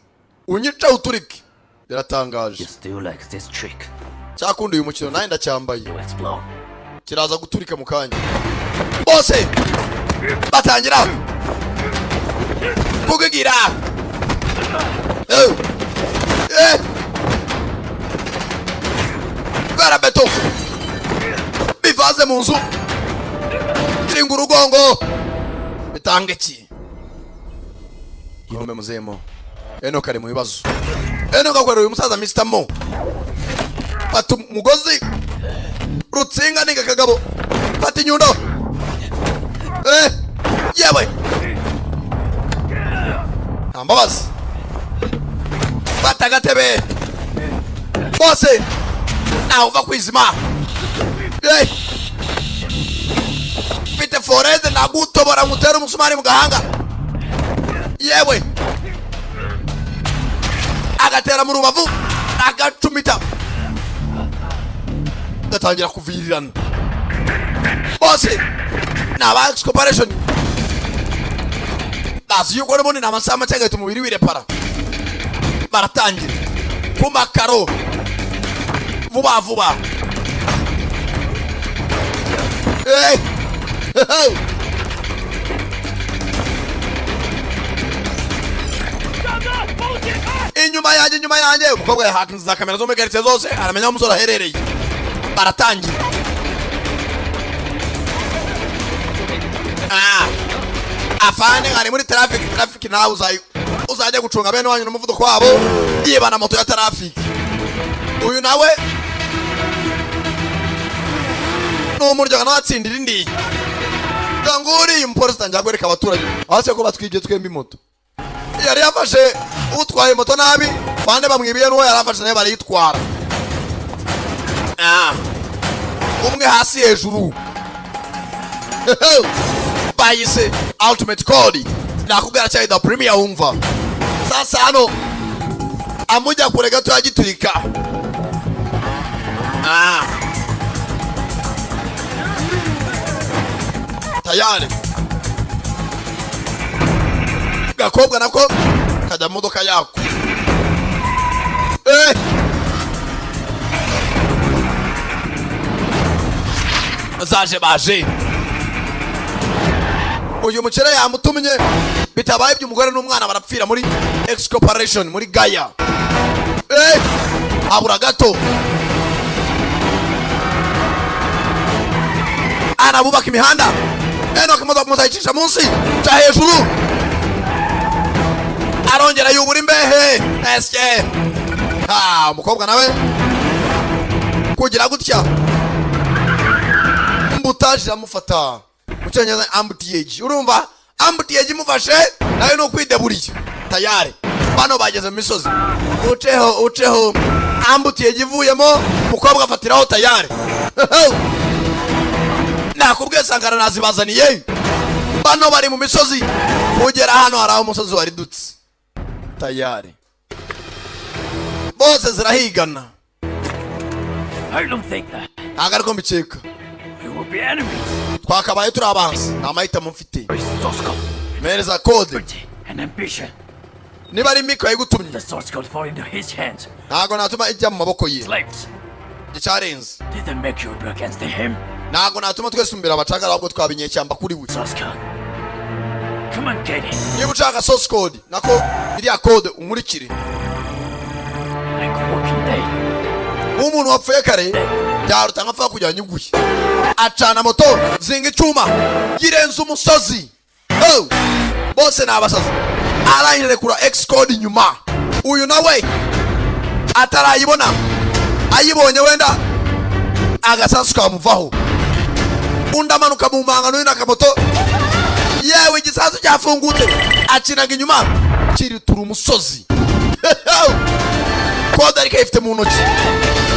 unyica uturike. Biratangaje. You still like this trick? Cyakunda uyu mukino, nanjye ndacyambaye. You explode. Kiraza guturika mu kanya. Bose batangira kugigira. Eh. Eh. Vera beto bivanze mu nzu. Shinga urugongo bitanga iki? Yombe muzemo Enoka ari mu bibazo. Enoka akorera uyu musaza Mr. Mo. Fata umugozi, rutsinga niga kagabo, fata inyundo. Yewe, nta mbabazi. Fata agatebe, bose ntawe uva kwizima. Mfite foreze, nagutobora ngutere umusumari mu gahanga. Yewe, agatera mu rubavu, agacumita, gatangira kuvirirana. Bose ni aba X Corporation, bazi yuko n'ubundi ni amasaha make agahita umubiri wirepara. Baratangira ku makaro vuba vuba. Hey! Inyuma yanjye, inyuma yanjye! Umukobwa yahakinze za kamera zo muri karitsiye zose, aramenya aho umusore aherereye. Baratangira. Ah. Afande ari muri traffic. Traffic nawe uzajya gucunga bene wanyu n'umuvuduko wabo, yibana moto ya traffic. Uyu nawe ni umuryango, nawe atsindira indi nguri. Umupolisi atangira kwereka abaturage hasi ko batwibye twembi moto. Yari yafashe utwaye moto nabi, bande bamwibiye n'uwo yari afashe nawe barayitwara. Ah. Umwe hasi hejuru, bayise Ultimate Code, nakubwira cyari the premier. Wumva sasa hano amujya kure gato yagiturika. Ah. Tayari gakobwa nako kajya mu modoka yako. Zaje baje, uyu mukire yamutumye, bitabaye iby'umugore n'umwana barapfira muri X Corporation, muri Gaya. Habura gato arabubaka imihanda. Enoka imodoka muzayicisha munsi ca hejuru, arongera yubura imbehe esye. Ha, umukobwa nawe kugira gutya embouteillage iramufata, mu cyongereza embouteillage. Urumva embouteillage imufashe nawe ni ukwideburiye. Tayari bano bageze mu misozi, uceho uceho, embouteillage ivuyemo, umukobwa afatiraho tayari. Nakubwiye Sankara nazibazaniye. Bano bari mu misozi, kugera hano hari aho umusozi waridutse, tayari bose zirahigana. I don't think that. Ntabwo ariko mbikeka. We will be enemies. Twakabaye turi abanzi, nta mahitamo mfite. Source code Mpereza code. and ambition. Niba ari Miko yayigutumye, The source code fall into his hands. ntabwo natuma ijya mu maboko ye. Slaves. Icyarenze. Did they make you rebel against him? Ntabwo natuma twese abacakara, ahubwo twaba inyeshyamba kuri we. Source code. Come on, get it. Niba ushaka source code, nako iriya code, unkurikire. Like walking dead. Nk'umuntu wapfuye kare byaruta nkapfa kugira nyiguye. Acana moto, zinga icyuma, yirenza umusozi. Oh! Bose ni abasazi. Arangije rekura X code inyuma. Uyu nawe atarayibona, ayibonye wenda agasasu kamuvaho. Undi amanuka mu manga n'uyu n'akamoto. Yewe, igisasu cyafungutse, akinaga inyuma, kiritura umusozi. Code ariko ayifite mu ntoki,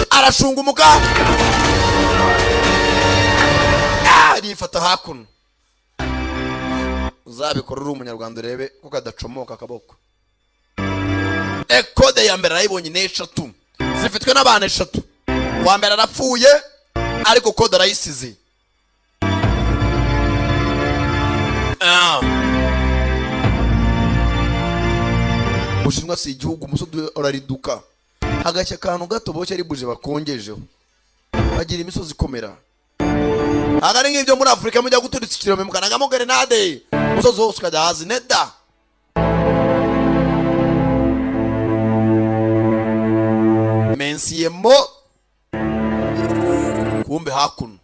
arashungumuka. Ah, arifata hakuno. Uzabikora uri umunyarwanda urebe ko kadacomoka akaboko. Code ya mbere arayibonye, ni eshatu zifitwe n'abantu eshatu. Uwa mbere arapfuye, ariko code arayisize. Ah. Bushinwa si igihugu, umusozi urariduka hagashya akantu gato, boshye ari buje bakongejeho. Bagira imisozi ikomera, ntabwo ari nk'ibyo muri Afurika mujya guturitsa ikirombe mukanagamo grenade, umusozi wose ukajya hasi neda. Mensiyemo kumbe hakuno.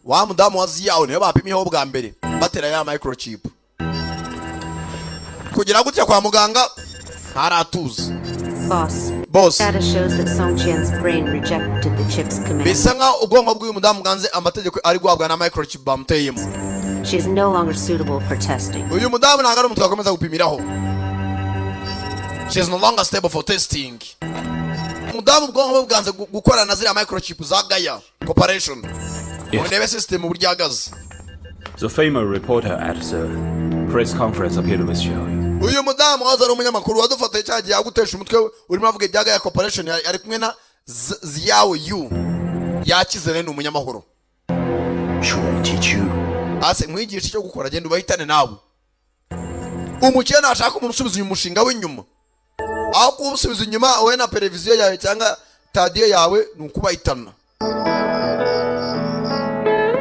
Wa mudamu wa Ziyawe niwe bapimyeho bwa mbere, batera ya microchip. Kugira gutya kwa muganga ntaratuza. Boss. Boss. Data shows that Song Qian's brain rejected the chip's command. Bisa nkaho ubwonko bw'uyu mudamu bwanze amategeko ari guhabwa na microchip bamuteyemo. She is no longer suitable for testing. Uyu mudamu ntabwo ari umuntu twakomeza gupimiraho. She is no longer stable for testing. Umudamu ubwonko bwe bwanze gukorana na ziriya microchip za Gaia Corporation. Murebe system uburyo ihagaze. The famous reporter at the press conference appeared with Xiaoyu. Uyu mudamu waza ari umunyamakuru wadufataye cya gihe agutesha umutwe urimo avuga ibya Gaia Corporation, ari kumwe na Ziyawe Yu. Yakize rero, ni umunyamahoro. Should I teach you? Ase nkwigisha icyo gukora? Genda ubahitane nawe. Umukire nashaka umuntu usubiza uyu mushinga w'inyuma, aho kuwusubiza inyuma wowe na televiziyo yawe cyangwa radiyo yawe, ni ukubahitana.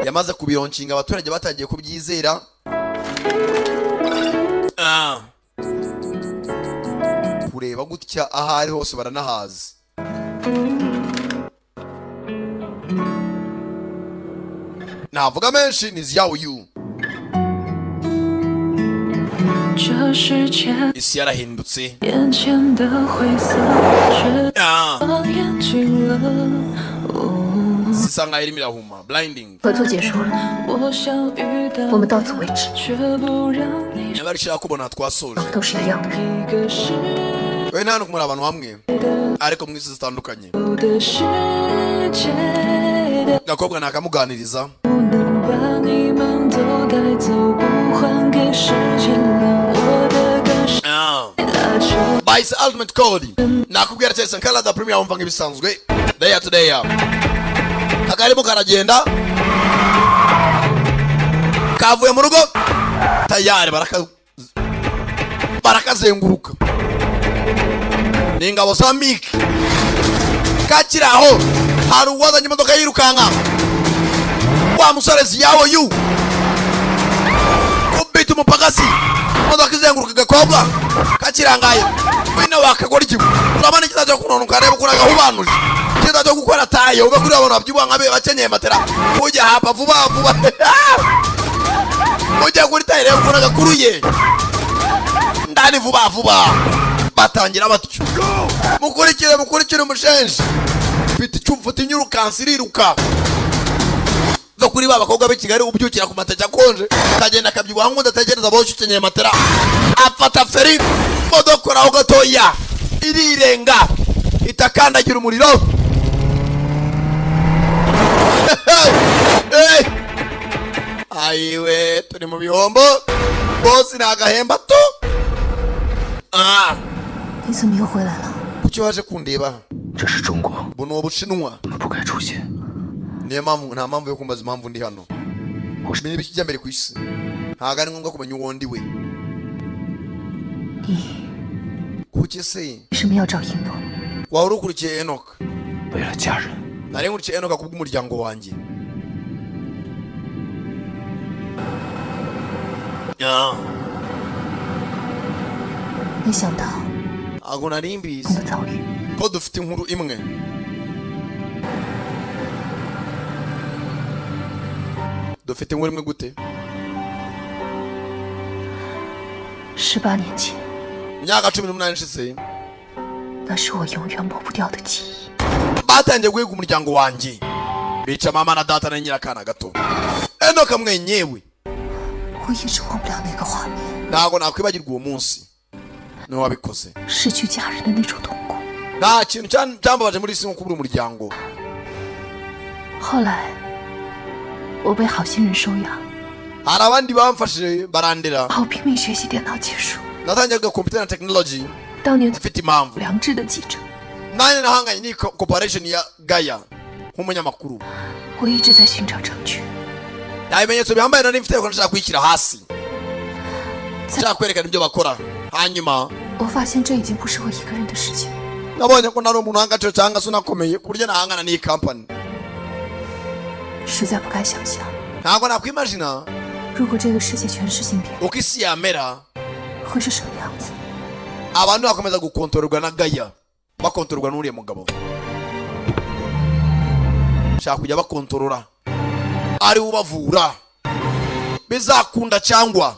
Yamaze kubironkinga, abaturage batangiye kubyizera. Ah. Kureba gutya aho ari hose baranahazi. Navuga menshi ni Ziyawe Yu. 这世界 Isi yarahindutse. 眼前的灰色，却啊眼睛了。 Isa nkaho irimo irahuma, blinding. 合作结束了，我想遇到，我们到此为止。却不让你 Niba ari ushaka kubona twasoje. 都是一样的人。 一个世 We nta no kumuri abantu hamwe ariko mu isi zitandukanye. 的世界的， Gakobwa nakamuganiriza. 不能把你们都带走，不还给时间了我的感受。拉扯 Bahise Ultimate Code. Nakubwira cyane, Sankara da Premier, wumva nk'ibisanzwe day to day. Kakarimo karagenda, kavuye mu rugo tayari, barakazenguruka ni ingabo za Mik. Kakiri aho hari uwazanye imodoka yirukanka, wa musore Ziyawo Yu kubita umupagasi, imodoka izenguruka agakobwa kakirangaye. Wino wakagora ikigo, urabona ikiza cyo kunonuka. Reba ukuntu agahubanuje ikiza cyo gukora taye uve kuri abantu babyibuha nkabe bakenyeye matera ujya hapa vuba vuba ujya kuri taye. Reba ukuntu agakuruye ndani vuba vuba. Batangira batyo, mukurikire, mukurikire umushenshi. Mfite icyo mfite, inyirukansi iriruka va kuri ba bakobwa b'i Kigali ubyukira ku mateke akonje, akagenda akabyibuha nk'udatekereza boshye ukenyeye matera. Afata feri, modoka aho gatoya irirenga, itakandagira umuriro. Eh! Ayiwe, turi mu bihombo bose, ni agahemba tu. Ah! 你怎么又回来了？ Kuki waje kundeba? 这是中国， Ubu ni Ubushinwa. 我们不该出现。 Niyo mpamvu nta mpamvu yo kumbaza impamvu ndi hano. Menya ibikijya mbere ku isi, ntabwo ari ngombwa kumenya uwo ndi we. Kuki se 为什么要找一诺？ waba urukurikiye Enoka? 为了家人， Nari nkurikiye Enoka kubw'umuryango wanjye. Ah. 没想到 Ntabwo nari mbizi 我们遭遇， ko dufite inkuru imwe. Dufite inkuru imwe gute? 18年前， Imyaka 18 ishize, 那是我永远抹不掉的记忆。 batangiye guhiga umuryango wanjye, bica mama na data na nyirakana gato Enoka mwenyewe. 我一直忘不了那个画面， Ntabwo nakwibagirwa uwo munsi, niwe wabikoze. 失去家人的那种痛苦。 Nta kintu cyambabaje muri isi nko kubura umuryango. 后来，我被好心人收养， Hari abandi bamfashije barandera. 好拼命学习电脑技术。 Natangiye computer na technology. 当年 Mfite impamvu. 良知的记者， Nanjye nahanganye n'iyi corporation ya Gaia nk'umunyamakuru. 我一直在寻找证据。 Nta bimenyetso bihambaye nari mfite, ariko nashaka kuyishyira hasi, nshaka kwerekana ibyo bakora. Hanyuma 我发现这已经不是我一个人的事情， nabonye ko ntari umuntu w'agaciro cyangwa se unakomeye ku buryo nahangana n'iyi company. 实在不敢想象， Ntabwo nakwimajina 如果这个世界全是芯片， uko isi yamera, 会是什么样子。 abantu bakomeza gukontororwa na Gaia, bakontororwa n'uriya mugabo, nshaka kujya bakontorora. Ari we ubavura, bizakunda cyangwa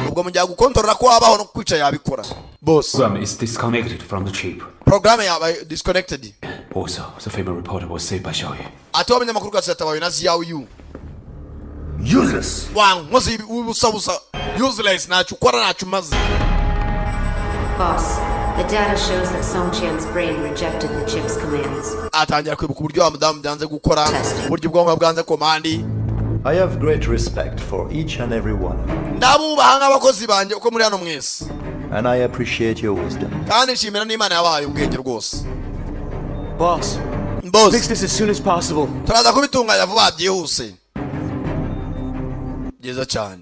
ubwo mu gihe agukontorora ko wabaho no kwica yabikora, boss. Program is disconnected from the chip. Porogaramu yabaye disconnected. Also, the female reporter was saved by Xiaoyu. Ati w'abanyamakuru kazi yatabawe na Xiaoyu. Useless. Wa nkozi w'ubusabusa, useless, ntacyo ukora, ntacyo umaze. Boss, the data shows that Song Qian's brain rejected the chip's commands. Atangira kwibuka uburyo wa mudamu byanze gukora, uburyo ubwonko bwanze command. I have great respect for each and every one of you, Ndabubaha nk'abakozi banjye uko muri hano mwese. And I appreciate your wisdom. Kandi nshimira n'Imana yabahaye ubwenge rwose. Boss, Boss, fix this as soon as possible. Turaza kubitunganya vuba byihuse, byiza cyane.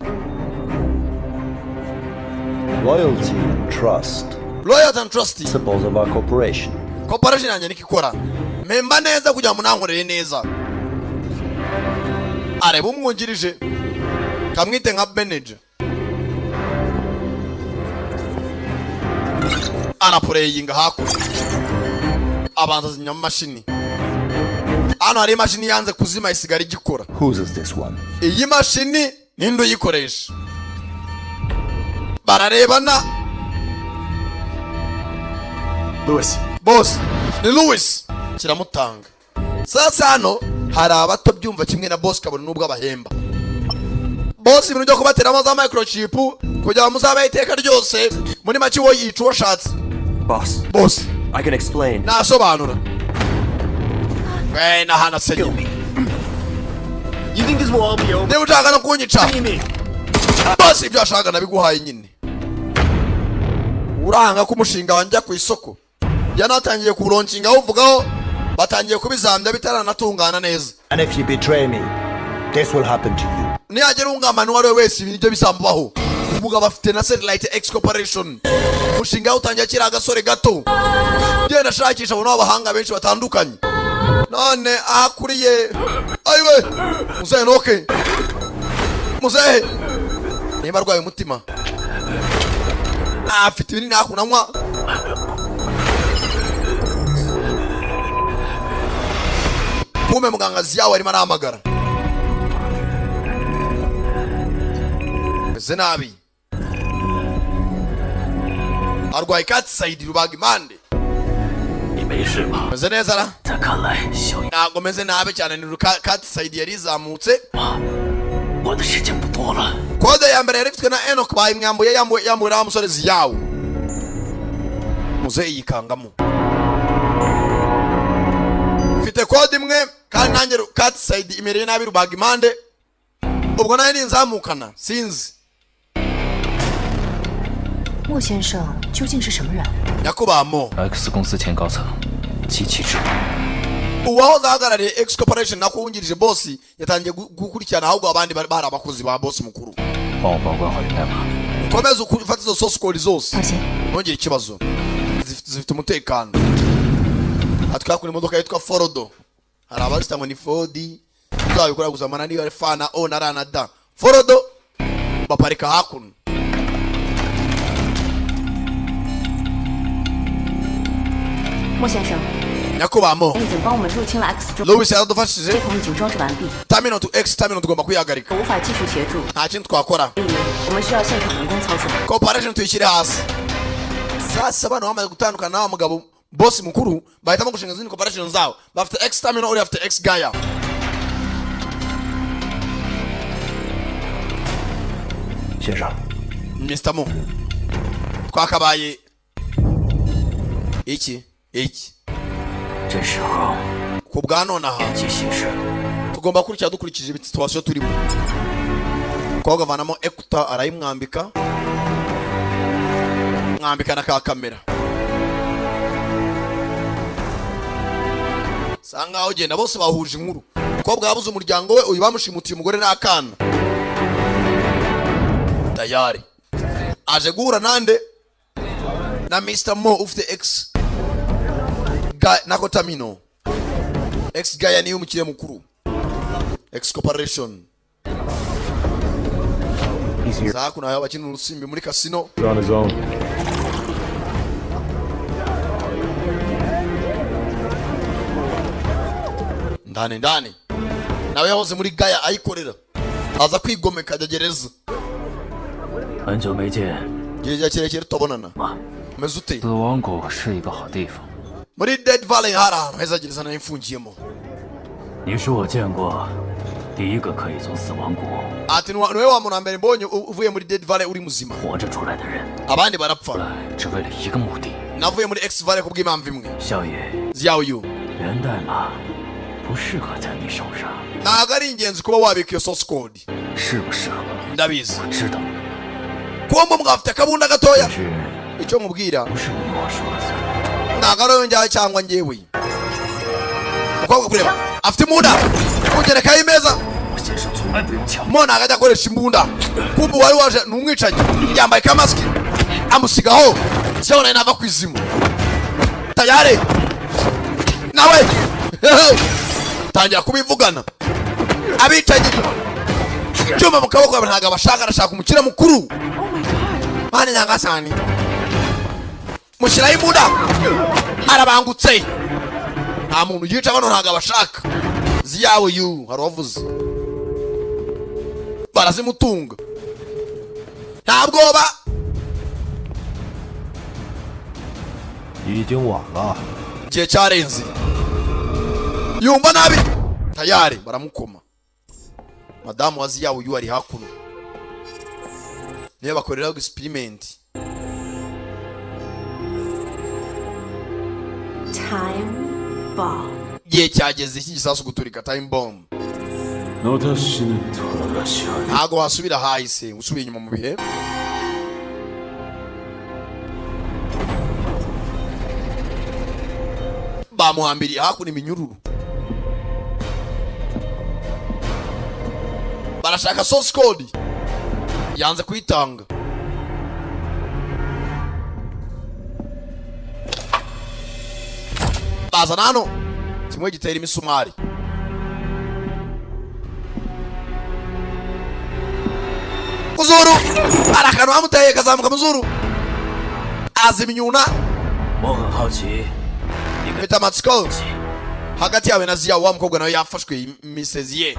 Loyalty and trust, Loyalty and trust, principles of our corporation. Corporation yanjye niko ikora, mpemba neza kugira ngo munankorere neza. Areba umwungirije, kamwite nka manager, arapureyinga hakurya, abanza azimya amamashini. Hano hari imashini yanze kuzima, isigara igikora. Whose is this one? Iyi mashini ninde uyikoresha? Bararebana. Lewis. Boss, ni Louis kiramutanga. Sasa hano hari abato byumva kimwe na boss, kabone n'ubwo abahemba. Boss ibintu byo kubateramo za microchip kugira ngo muzabeho iteka ryose, muri make uwo yica uwo ashatse. Boss. Boss. I can explain. Nasobanura we nahana se. You think this will all be over? Niba ushaka no kunyica, boss, ibyo ashaka nabiguhaye nyine. Uranga ko umushinga wanjye ku isoko yanatangiye kuwulaunchinga, awuvugaho, batangiye kubizambya bitaranatungana neza. And if you betray me, this will happen to you. Nihagera ungamana uwo ari we wese, ibi nibyo bizamubaho. Umugabo afite na Satellite X Corporation, umushinga yawutangiye akiri agasore gato, genda ashakisha abantu b'abahanga benshi batandukanye. None aho akuriye, ayiwe, muzehe noke, muzehe niba arwaye umutima afite ibinini hakuno anywa. Kumbe muganga Ziyawe arimo arahamagara, meze nabi, arwaye katisayidi, rubaga impande. 你没事吧？ Meze neza ra? 在看来，小雨， Ntabwo meze nabi cyane, ni katisayidi yari izamutse. 我的时间不多了。 Kode ya mbere yari ifitwe na Enoch, bayimwambuye, yambuwe, yambuwe na wa musore Ziyawe. Muzehe yikangamo, mfite kode imwe kandi nanjye katisayidi imereye nabi, rubaga impande, ubwo nawe ninzamukana sinzi. 莫先生究竟是什么人？ Nyakubahwa Mo, X 公司前高层，机器之 uwahoze ahagarariye X Corporation nako wungirije boss yatangiye gukurikirana ahubwo abandi bari bari abakozi ba boss mukuru. 帮我保管好源代码。 Ukomeze ufate izo source code zose. 放心， Ntugire ikibazo, zifite umutekano. Atwakura imodoka yitwa Forodo, hari abazita ngo ni Fodi, uzabikora gusomana niyo ari F na O na R na D, Forodo. Baparika hakuno. 莫先生， Nyakubahwa Mo, 已经帮我们入侵了 X 中， Louis yaradufashije. 系统已经装置完毕， Terminal to X terminal tugomba kuyihagarika. 无法继续协助， Nta kindi twakora. 所以我们需要现场人工操作。 Corporation tuyishyire hasi. Sasa bano bamaze gutandukana na wa mugabo boss mukuru, bahitamo gushinga izindi corporation zabo. Bafite X terminal, uriya afite X Gaia. 先生， Mr. Mo, twakabaye iki iki. 这时候 Ku bwa nonaha 见机行事。 tugomba gukurikira dukurikije situation turimo. Umukobwa avanamo ekuta arayimwambika, mwambika na ka kamera, sa nkaho ugenda. Bose bahuje inkuru: umukobwa yabuze umuryango we, uyu bamushimutiye umugore n'akana. Tayari aje guhura nande? Na Mr. Mo ufite X nako terminal X Gaya, niyo umukiriya mukuru X Corporation. Za hakuno aho bakina urusimbi muri kasino. He's on his own. Ndani ndani. Nawe yahoze muri Gaya ayikorera, aza kwigomeka ajya gereza. 很久没见， Igihe kirekire tutabonana, umeze ute? 死亡谷是一个好地方。 Muri Dead Valley hari ahantu heza, gereza nayo mfungiyemo. 你是我见过第一个可以从死亡谷 Ati niwe wa muntu wa mbere mbonye uvuye muri Dead Valley uri muzima. 活着出来的人， Abandi barapfa. 只为了一个目的。 Navuye muri X Valley kubw'impamvu imwe. 小野， Ziyawe yu, 源代码不适合在你手上， ntabwo ari ingenzi kuba wabika iyo source code. 适不适合？ Ndabizi. 我知道， Kuba mwafite akabunda gatoya, 是 icyo nkubwira, 不是你我说了算？ ntabwo ari wowe njyawe cyangwa njyewe. Umukobwa kureba afite imbunda, kugerekaho imeza. 我先生从来不用枪。 Mo ntabwo ajya akoresha imbunda. Kumva uwari waje ni umwicanyi, yambaye kamasiki, amusigaho cyangwa nawe nava ku izimu tayare nawe tangira kubivugana. Abicanyi cyuma mu kaboko ntabwo abashaka, arashaka umukire mukuru. Mani nyangasani, mushyiraho imbunda, arabangutse, nta muntu yica bano, ntabwo abashaka. Ziyawe yu, hari uwavuze barazimutunga, nta bwoba. 已经晚了。 Igihe cyarenze, yumva nabi, tayari baramukoma. Madamu wa Ziyawe yu ari hakuno, niyo bakoreraho experiment. Time bomb. Igihe cyageze iki gisasu guturika, time bomb. 너 다시는 돌아가시오. Ntago wasubira hahise, usubiye inyuma mu bihe. Bamuhambiriye hakuno iminyururu, barashaka source code, yanze kuyitanga. Bazana hano kimwe gitera imisumari. Muzuru hari akantu bamuteye kazamuka muzuru, azimyuna. 我很好奇， Mfite amatsiko hagati yawe na Ziya. Wa mukobwa nawe yafashwe imisezi ye.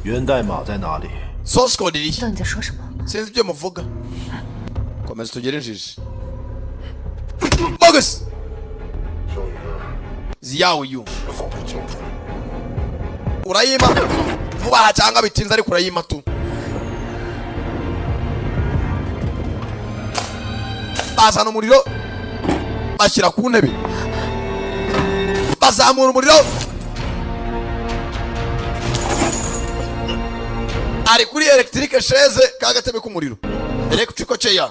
源代码在哪里？ Source code iri? 知道你在说什么。 Sinzi ibyo muvuga, komeza tugere injiji Bogus Ziya uyu urayima vuba aha cyangwa bitinze, ariko urayima tu. Bazana umuriro bashyira ku ntebe, bazamura umuriro, ari kuri electric chaise, ka gatebe k'umuriro, electrical chair.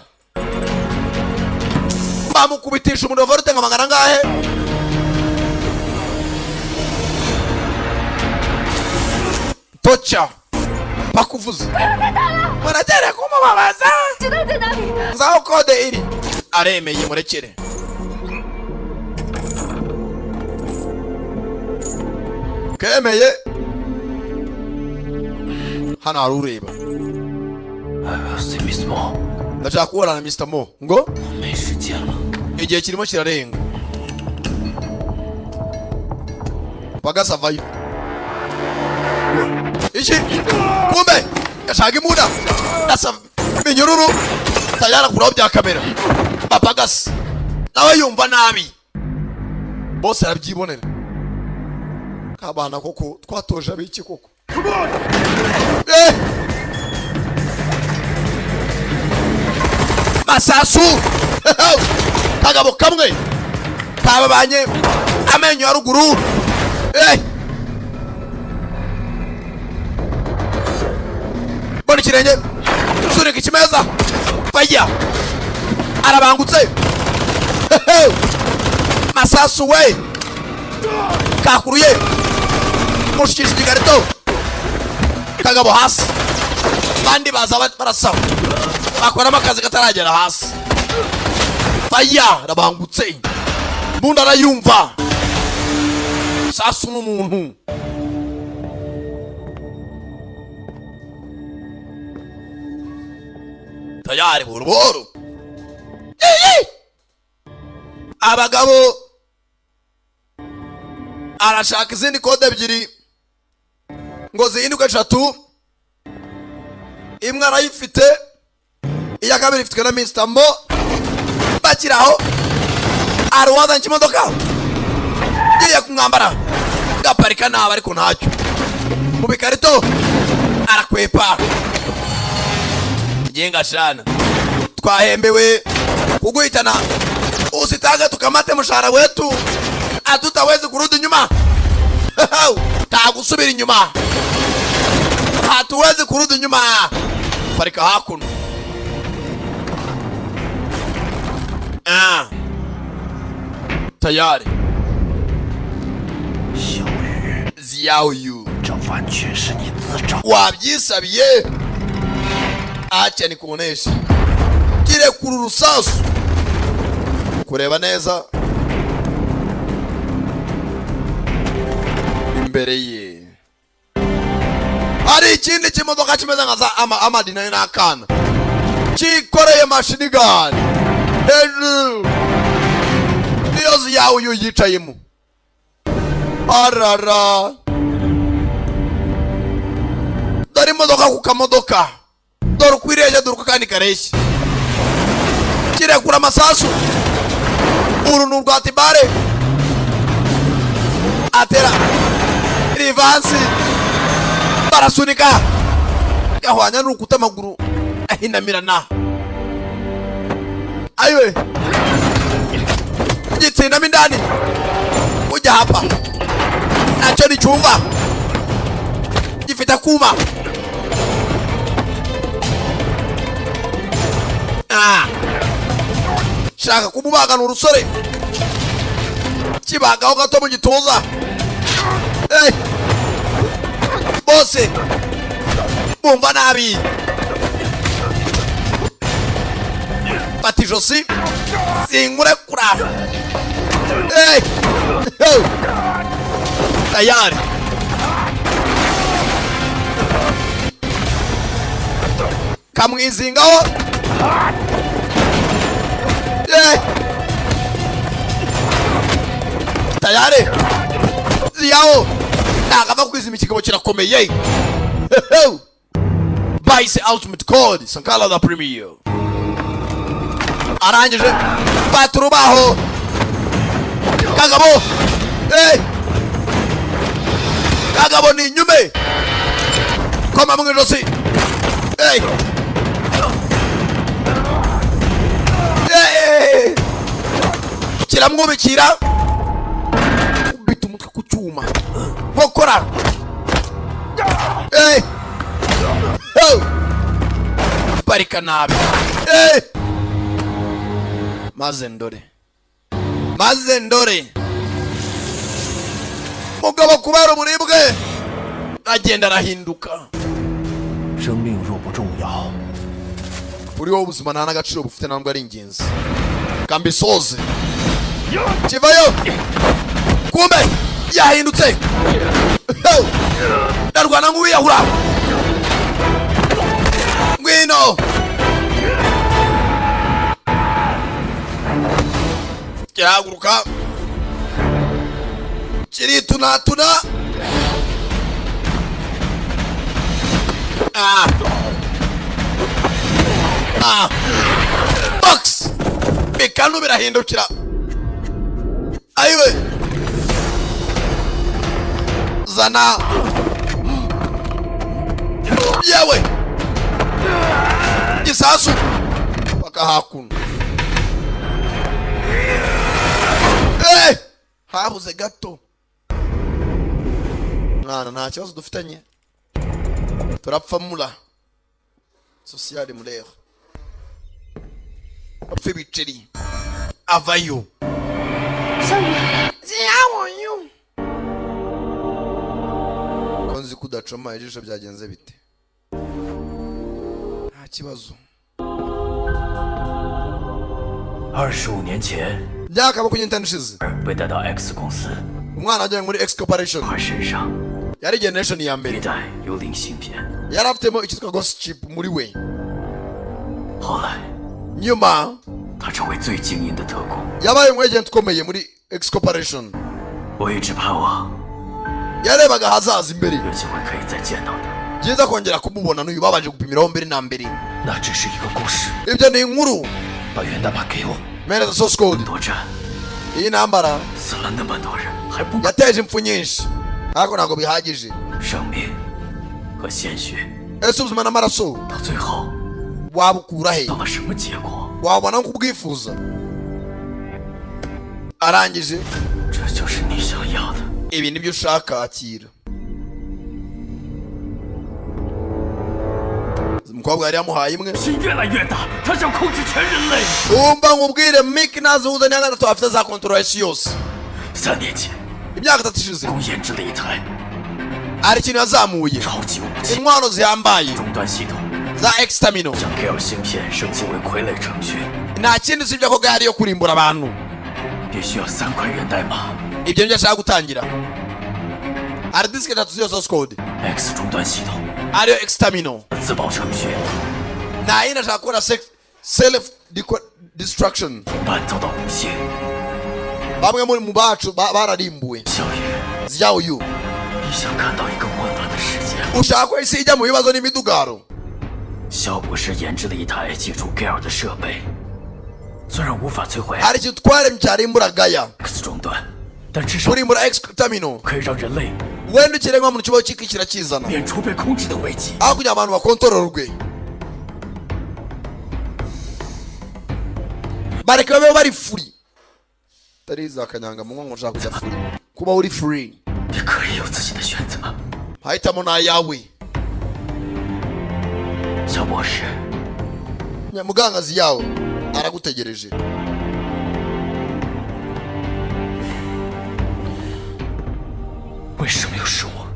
Bamukubitisha umuriro volt nka magana angahe. Tocha bakuvuze murekere kumubabaza. 知道在哪里？ Nzaho code iri, aremeye, murekere. Kemeye hano hari ureba. See Miss Mo， Ndashaka kubonana na Mr Mo ngo 没时间了。 igihe kirimo kirarenga. Pagasi avayo iki kumbe yashaka imbunda, ndasa minyururu tayari akuraho bya kamera. Bapagasi nawe yumva nabi, bose arabyibonera. Kabana koko twatoje abiki koko. Eh! Masasu kagabo kamwe kababanye amenyo ya ruguru. Eh! Mbona ikirenge sunika ikimeza, faya arabangutse. Masasu we kakuruye, mushikisha igikarito, kagabo hasi, bandi baza barasaba, bakoramo akazi kataragera hasi. Faya arabangutse, mbunda arayumva, sasu n'umuntu tayari buhoro buhoro. Iyi! Abagabo arashaka izindi code ebyiri. Ngo zihinduke eshatu, imwe arayifite, iya kabiri ifitwe na Mr. Mo. Bakiraho hari uwazanye ikimodoka ngiye kumwambara, gaparika nabi, ariko ntacyo. Mu bikarito arakwepa. Jenga shana, twahembewe kuguhitana, usitake tukamate mshahara wetu, hatutawezi kurudi nyuma, tagusubira inyuma, hatuwezi kurudi nyuma. Parika hakuno. Ah. Tayari. 小雨， Xiao Yu. 这完全是你自找。 Wabyisabiye, acha nikuoneshe. Kirekura urusasu kureba neza imbere ye hari ikindi kimodoka kimeze nka za ama amadi nayo n'akana cyikoreye machine gun hejuru, niyo yawe uyu yicayemo. Arara, dore imodoka ku kamodoka, dore uko ireshya, dore uko kandi kareshya. Kirekura amasasu. Uru ni urwa tibare, atera rivansi, barasunika, gahwanya n'urukuta, amaguru ahinamirana. Ayiwe, gitsindamo indani, ujya hapa nacyo nticyumva, gifite akuma. Ah. Shaka kumubaga ni urusore, kibagaho gato mu gituza. Hey. Bose bumva nabi, fata ijosi sinkurekura. Hey. Hey. Tayari kamwizingaho. Hey. Tayari ziyaho, ntabwo ava kwizima, ikigabo kirakomeye. Bahise Ultimate Code Sankara the Premier arangije fata urubaho kagabo. Hey! Kagabo ni inyume, koma mu ijosi. Hey! Hey! Kiramwubikira, kubita umutwe ku cyuma, nkokora. Hey! Hey! Parika nabi. Hey! Maze ndore, maze ndore mugabo kubera uburibwe agenda arahinduka. 生命若不重要， Kuri wowe ubuzima nta n'agaciro bufite, ntabwo ari ingenzi. Kambisoze kivayo, kumbe yahindutse. Ndarwana nk'uwiyahura, ngwino kirahaguruka, kiritunatuna. Ah. Ah. Box bikanu birahindukira. Ayiwe, zana yewe gisasu paka hakuno. Hey! Habuze gato mwana, nta kibazo dufitanye, turapfa mura sosiyale mureba apfa ibiceri avayo. 小雨， Ziyabonye ko nzi ko udacoma ijisho, byagenze bite? Nta kibazo. 25年前 Myaka 25 ishize 被带到 X 公司， umwana wajyanywe muri X Corporation 他身上 yari generation ya mbere, 一带幽灵芯片。 yari afitemo icyitwa ghost chip muri we. 后来 Nyuma 他成为最精英的特工。 yabaye umu agent ukomeye muri X Corporation. 我一直盼望 Yarebaga ahazaza imbere. 有机会可以再见到他。 Byiza kongera kumubona n'uyu babanje gupimiraho mbere na mbere. 那只是一个故事。 Ibyo ni inkuru. 把源代码给我。 Mpereza source code. 多战 Iyi ntambara 死了那么多人，还不 yateje impfu nyinshi, ariko ntabwo bihagije. 生命和鲜血 Ese ubuzima n'amaraso 到最后 wabukura he? 到了什么结果？ Wabona nko kubwifuza arangije. 这就是你想要的。 Ibi nibyo ushaka, akira. Umukobwa yari yamuhaye imwe. 心越来越大，他想控制全人类。 Umva nkubwire, Mike nazihuza n'iya gatatu afite za kontorora isi yose. 3年前， Imyaka 3 ishize 共研制了一台 hari ikintu yazamuye, 超级武器 intwaro zihambaye 终端系统， za extamino. 将 Gale 芯片升级为傀儡程序， Nta kindi usibye ko gari yo kurimbura abantu. 必须要3块源代码。 Ibyo nibyo ashaka gutangira. Hari disike eshatu z'iyo source code, X 终端系统 ariyo extamino. 自保程序 Nta yindi, ashaka gukora self destruction. 同伴遭到诬陷。 Bamwe muri mu bacu bararimbuwe. 小雨， Zyawu, 你想看到一个混乱的世界吗？ ushaka ko isi ijya mu bibazo n'imidugaro? 肖博士研制了一台借助 Gale 的设备，虽然无法摧毁 Hari ikintu twaremye cyarimbura Gaya, X 终端，但至少 kurimbura x terminal, 可以让人类 wenda ikiremwa muntu kibaho kikishyira kizana, 免除被控制的危机。 aho kugira ngo abantu bakontororwe, bareke babeho bari free. Utari za kanyanga mu ngo ushaka kujya free, kuba uri free. 你可以有自己的选择， Mahitamo ni ayawe. 肖博士。 Mugangazi yawe aragutegereje. 为什么又是我？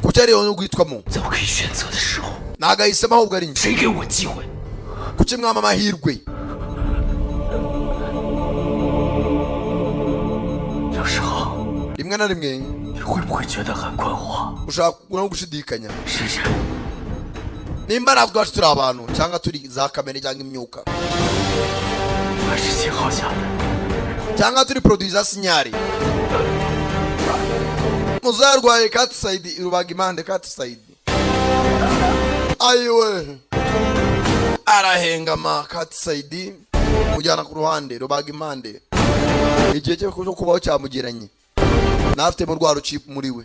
Kuki ari wowe guhitwamo? 在我可以选择的时候， Ntabwo ahisemo, ahubwo ari njye. 谁给我机会？ Kuki mwama amahirwe? 有时候 Rimwe na rimwe 你会不会觉得很困惑？ ushaka no gushidikanya 是人 nimba natwe ubwacu turi abantu cyangwa turi za kamere cyangwa imyuka, 还是信号下的？ cyangwa turi produit za signal. Muzarwaye katisayidi rubaga impande katisayidi, ayiwe, arahengama. Katisayidi mujyana ku ruhande rubaga impande. Igihe cyo kubaho cyamugeranye, ntafitemo rwa rucipu muri we.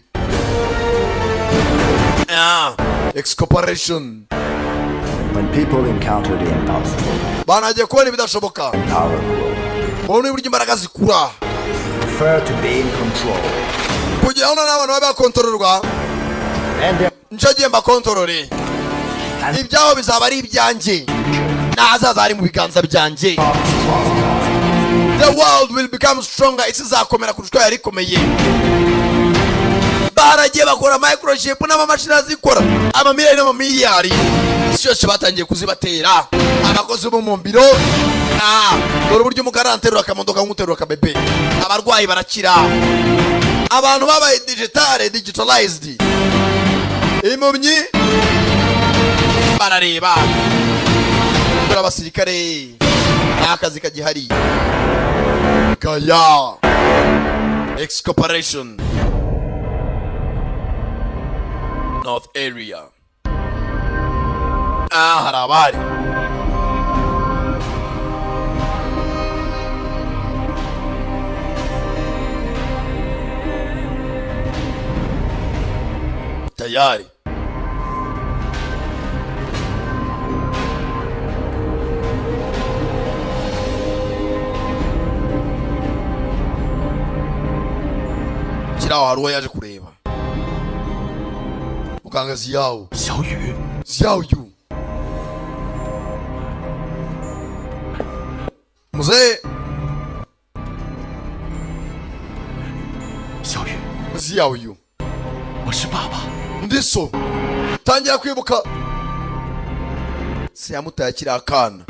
Excorporation. When people encounter the impossible, Banagiye kubona ibidashoboka, power grows. Mubona uburyo imbaraga zikura. Prefer to be in control. Kugira ngo noneho abantu babe bakontororwa. And their Nicyo gihe mbakontorore, ibyabo bizaba ari ibyanjye, n'ahazaza hari mu biganza byanjye. The world will become stronger, isi izakomera kurusha uko yari ikomeye. Baragiye bakora microchip n'amamashini azikora, amamiliyari n'amamiliyari, isi yose batangiye kuzibatera abakozi bo mu biro. Dore uburyo umukara aterura akamodoka nk'uterura akabebe. Abarwayi barakira, abantu babaye digitale, digitalized, impumyi barareba. Dore abasirikare, nta kazi kagihari. Gaya Excorporation, North Area. Hari abari tayari. Kiraho hari uwo yaje kureba, muganga Ziyawo. 小雨， Ziyawo yu muzehe. 小雨， Ziyawo yu, 我是爸爸。 Ndi so. Tangira kwibuka se yamutaye akiri akana,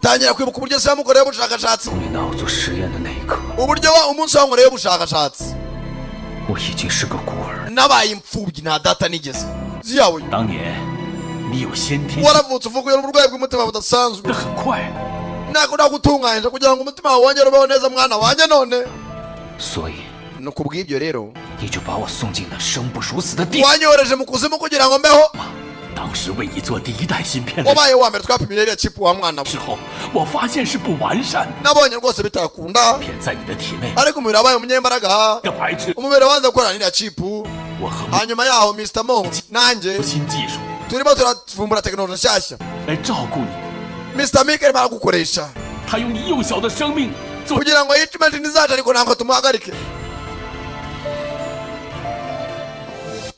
tangira kwibuka uburyo se yamukoreye ubushakashatsi. 你拿我做实验的那一刻， Uburyo wa umunsi wankoreye ubushakashatsi, 我已经是个孤儿。 nabaye imfubyi, nta data nigeze. Ziyawo yu, 当年你有先天性 waravutse uvuye n'uburwayi bw'umutima budasanzwe. 很快， Ntabwo nagutunganyije kugira ngo umutima wawe wongere ubeho neza, mwana wanjye. None 所以 ni ukubw'ibyo rero, 你就把我送进那生不如死的地。 Wanyohereje mu kuzimu kugira ngo mbeho. 当时为你做第一代芯片的 Wabaye uwa mbere twapimye iriya chip wa mwana we. 时候，我发现是不完善的， Nabonye rwose bitakunda, 片在你的体内 ariko umubiri wabaye umunyembaraga, 的排斥。 umubiri wanze gukorana n'iriya chip. 我和 Hanyuma yaho Mr. Mo nanjye 新技术 turimo turavumbura tekinoloji nshyashya. 来照顾你， Mr. Mike arimo aragukoresha 他用你幼小的生命做 kugira ngo yice imashini zacu, ariko ntabwo tumuhagarike.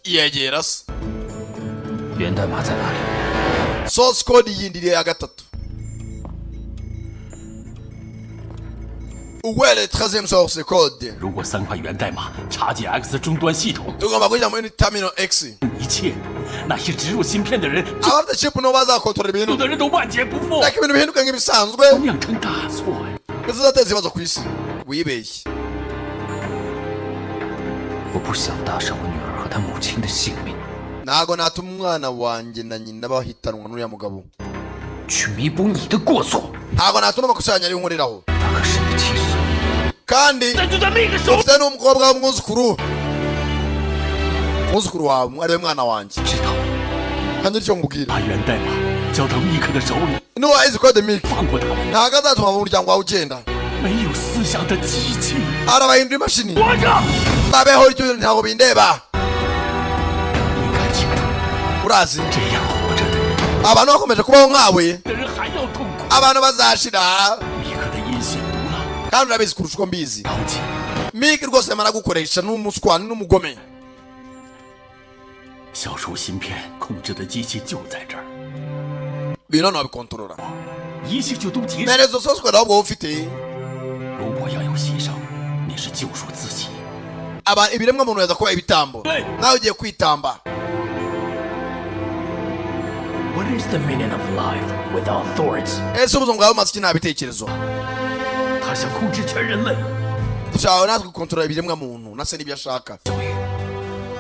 Yegera se. 源代码在哪里？ Source code yindi ya gatatu. Uwele 13e source code. 如果三块源代码插进 X 终端系统， Tugomba kujya muri terminal X. 一切那些植入芯片的人， Abafite chip nibo bazakontorora 有 ibintu. 的人都万劫不复， Reka ibintu bihinduke nk'ibisanzwe, 酿成大错呀！ bizateza ibibazo ku isi. Wibeshye. 我不想搭上我女儿和她母亲的性命， Ntago natuma umwana wanjye na nyina bahitanwa n'uriya mugabo. 去弥补你的过错。 Ntago natuma amakosa yanjye ariyo nkoreraho. 他可是你七岁， Kandi 那就在那个时候， ufite n'umukobwa w'umwuzukuru, umwuzukuru wawe ariwe mwana wanjye. 知道 Kandi icyo nkubwira, 把源代码交到密克的手里， nuwa izi code Mike 放过他们， ntago azatuma mu muryango wawe ugenda. 没有思想的机器， Arabahindura imashini 活着。 babeho icyo ntabwo bindeba. 你看清楚， Urazi 这样活着的人， abantu bakomeje kubaho nkawe, 的人还要痛苦。 abantu bazashira. 米克的阴险毒辣， Kandi urabizi kurusha uko mbizi. 了解。 Mike rwose arimo aragukoresha n'umuswa n'umugome. 小鼠芯片控制的机器就在这儿， Bino ntiwabikontorora. 一切就都结束。 Mperezo source code ahubwo wowe ufite. 如果要有牺牲，你是救赎自己。 Aba ibiremwa muntu yaza kuba ibitambo, nawe ugiye kwitamba. What is the meaning of life without thoughts？ Ese ubuzima bwawe bumaze iki nta bitekerezo? 他想控制全人类。 Dushaka natwe gukontorora ibiremwa muntu nase n'ibyo ashaka.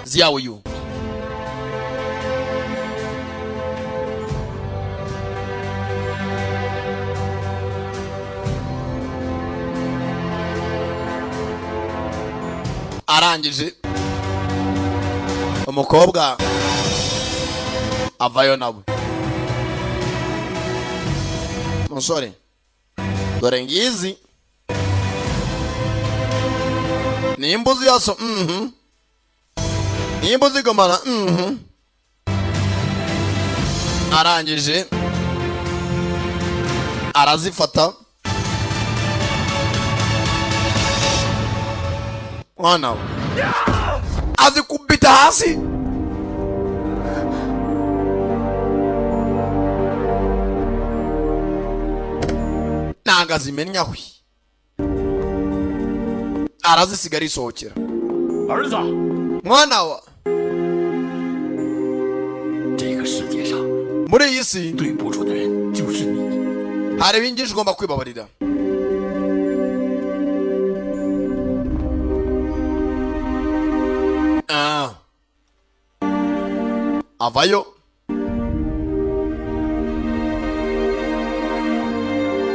Ziyawe yu arangije umukobwa avayo nawe. Musore, dore ngizi nimba uzi yaso nimba uzigomana Arangije arazifata mwana we, azikubita hasi. Nanga azimenya hwi, arazisiga arisohokera. 儿子， Mwana wa, 这个世界上 muri iyi si 对不住的人就是你。 hari ibingishi ugomba kwibabarira. Ah. Avayo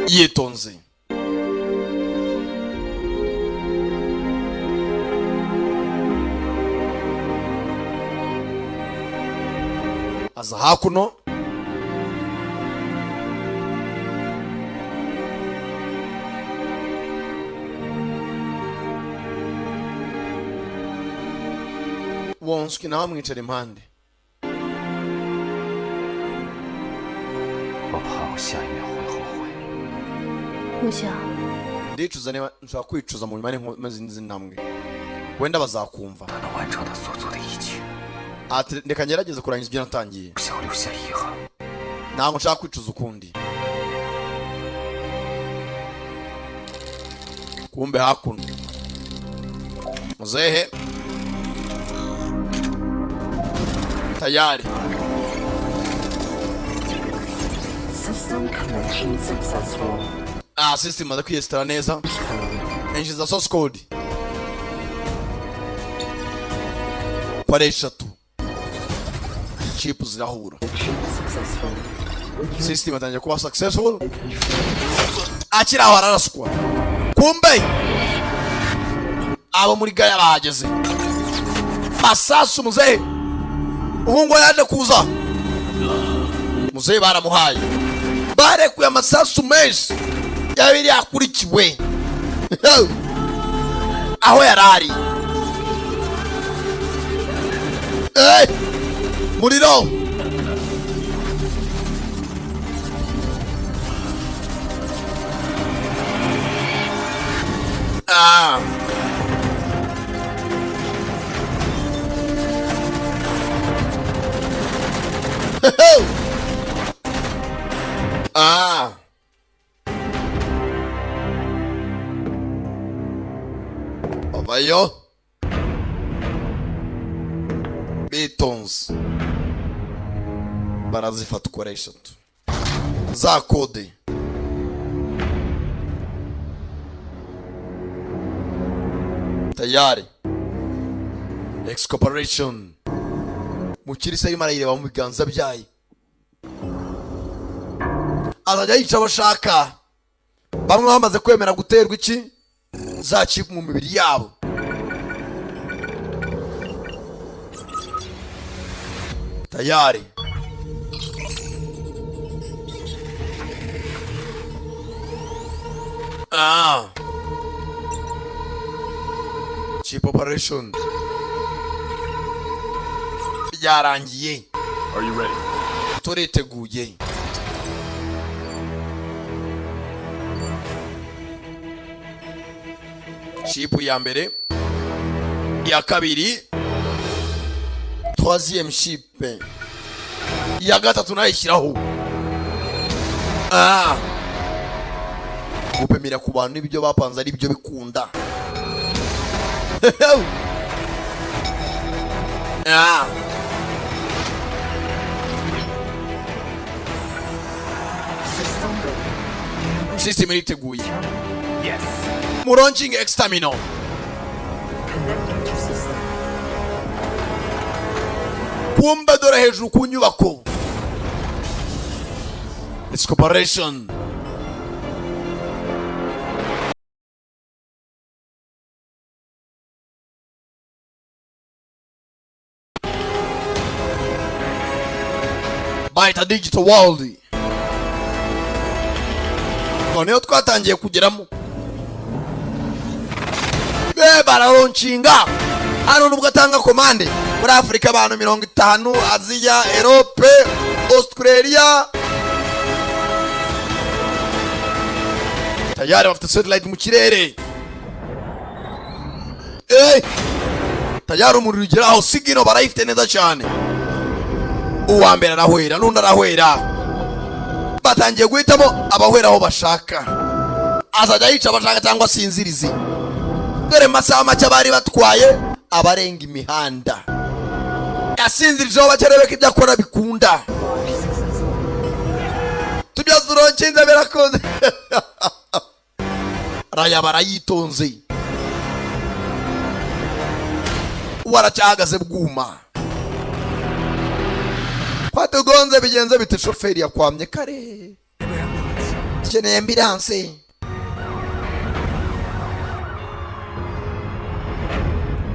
yitonze. Aza hakuno. Wonswi nawe amwicara impande. 我怕我下一秒会后悔。 我想， Ndicuza niba nshobora kwicuza mu nyuma y'izindi ntambwe wenda bazakumva. 他能完成他所做的一切， Ati reka ngerageze kurangiza ibyo natangiye. 不想留下遗憾。 Ntabwo nshaka kwicuza ukundi. Kumbe hakuno muzehe tayari. System connection successful. Ah, system imaze kwiyesitara neza. Injiza source code ko ari eshatu, chip zirahura. Successful. System atangiye kuba successful. Akiri aho araraswa. Kumbe abo muri gaya bahageze. Masasu muzehe, umuhungu we yaje kuza. Muzehe baramuhaye, barekuye amasasu menshi yabiri yakurikiwe aho yari ari. Eh, muriro. Ah. Ah. Bavayo bitonze, barazifata uko ari eshatu za kode. Tayari X Corporation mukirisa arimo arayireba mu biganza byayo, azajya yica abo ashaka. Bamwe bamaze kwemera guterwa iki za chip mu mibiri yabo. Tayari ah chip operation byarangiye. Are you ready? Turiteguye. Chip ya mbere, iya kabiri, troisième chip, iya gatatu nayishyiraho. Ah, gupimira ku bantu n'ibyo bapanze ari byo bikunda. Ah, system iriteguye. Yes. Mu launching X-Terminal kumbe dore hejuru ku nyubako X Corporation. Bayita digital world, noneho twatangiye kugeramo. Be baralaunchinga hano, nubwo atanga komande muri Afurika abantu 50, Aziya, Europe, Australia. Tayari bafite satellite mu kirere. Eh, tayari umuriro ugeraho, signal barayifite neza cyane. Uwa mbere arahwera, n'undi arahwera. Batangiye guhitamo abahwera aho bashaka, azajya yica abashaka cyangwa asinzirize. Dore mu masaha make bari batwaye abarenga imihanda, yasinzirijeho bake, arebe ko ibyo akora bikunda. Tubyaza uronkinze, birakunze. Raya barayitonze, uwo aracyahagaze bwuma. Kwatugonze bigenze bite? Shoferi yakwamye kare, dukeneye ambulance.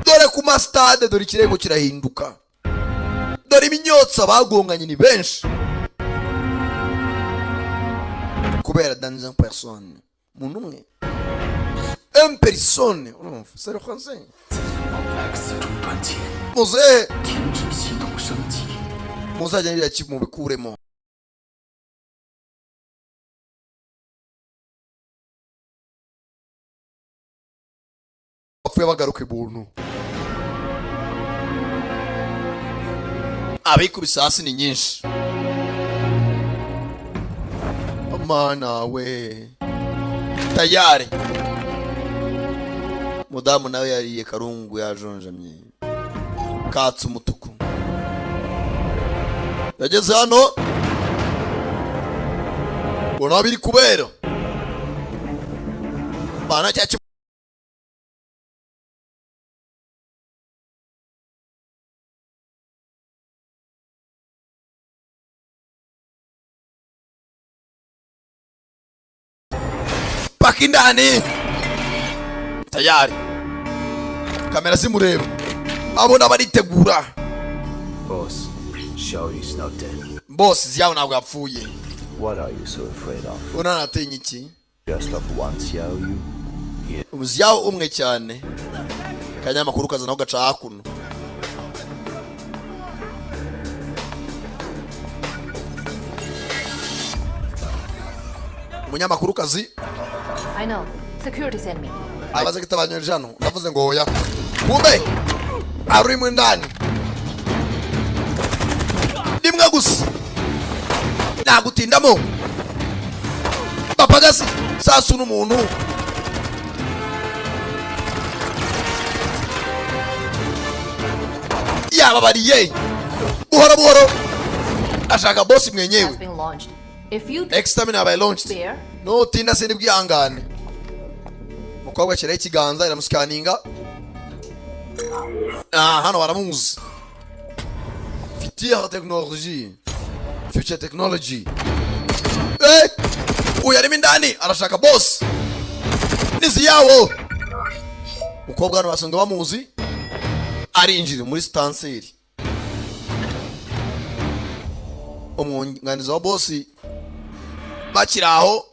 Dore ku masitade, dore ikirego kirahinduka, dore iminyotsi, abagonganye ni benshi kubera dans un personne, umuntu umwe, un personne. Urumva c'est le français. X 终端前 Muzehe, 停止系统升级。 muzajya niriya chip mubikuremo. Bapfuye bagaruka ibuntu, abikubise hasi ni nyinshi. Mana we, tayari mudamu nawe yariye karungu, yajonjamye, katse umutuku. Yageze hano ubona biri kubera bana cya paka indani. Tayari kamera zimureba. Abona baritegura. Boss, Xiao is not dead. Boss, Xiao ntabwo yapfuye. What are you so afraid of? Unanatinya iki? Just of one Xiao Yu? Xiao umwe cyane. Kanyamakuru kazanaho gaca hakuno. Umunyamakuru kazi. I know. Security sent me. Abaze kitabanyoje hano, ndavuze ngo oya, kumbe arimo indani rimwe gusa, nagutindamo bapagasi sasu n'umuntu. Yababariye buhoro buhoro, ashaka bosi Has mwenyewe. been launched. If you Exterminator yabaye launched. Bear. Nutinda sindi bwihangane. Umukobwa ashyiraho ikiganza, iramusikaninga. Ah, hano baramuzi. Future technology, future technology. Eh, uyu arimo indani arashaka boss nizi yawo. Umukobwa hano basanzwe bamuzi, arinjira muri stanseri. Umwunganizi wa boss bakiri aho.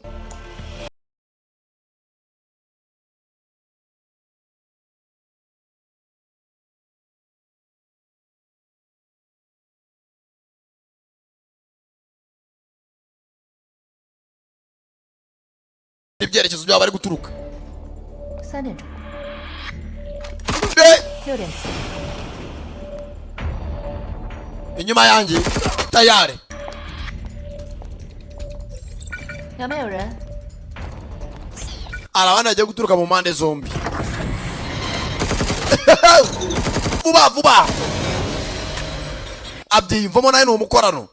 Ibyerekezo byabo bari guturuka. 3点钟， Eh, 6点钟， inyuma yanjye tayari. 两边有人。 Hari abana bagiye guturuka mu mpande zombi vuba vuba. Abyiyumvamo nawe ni umukorano.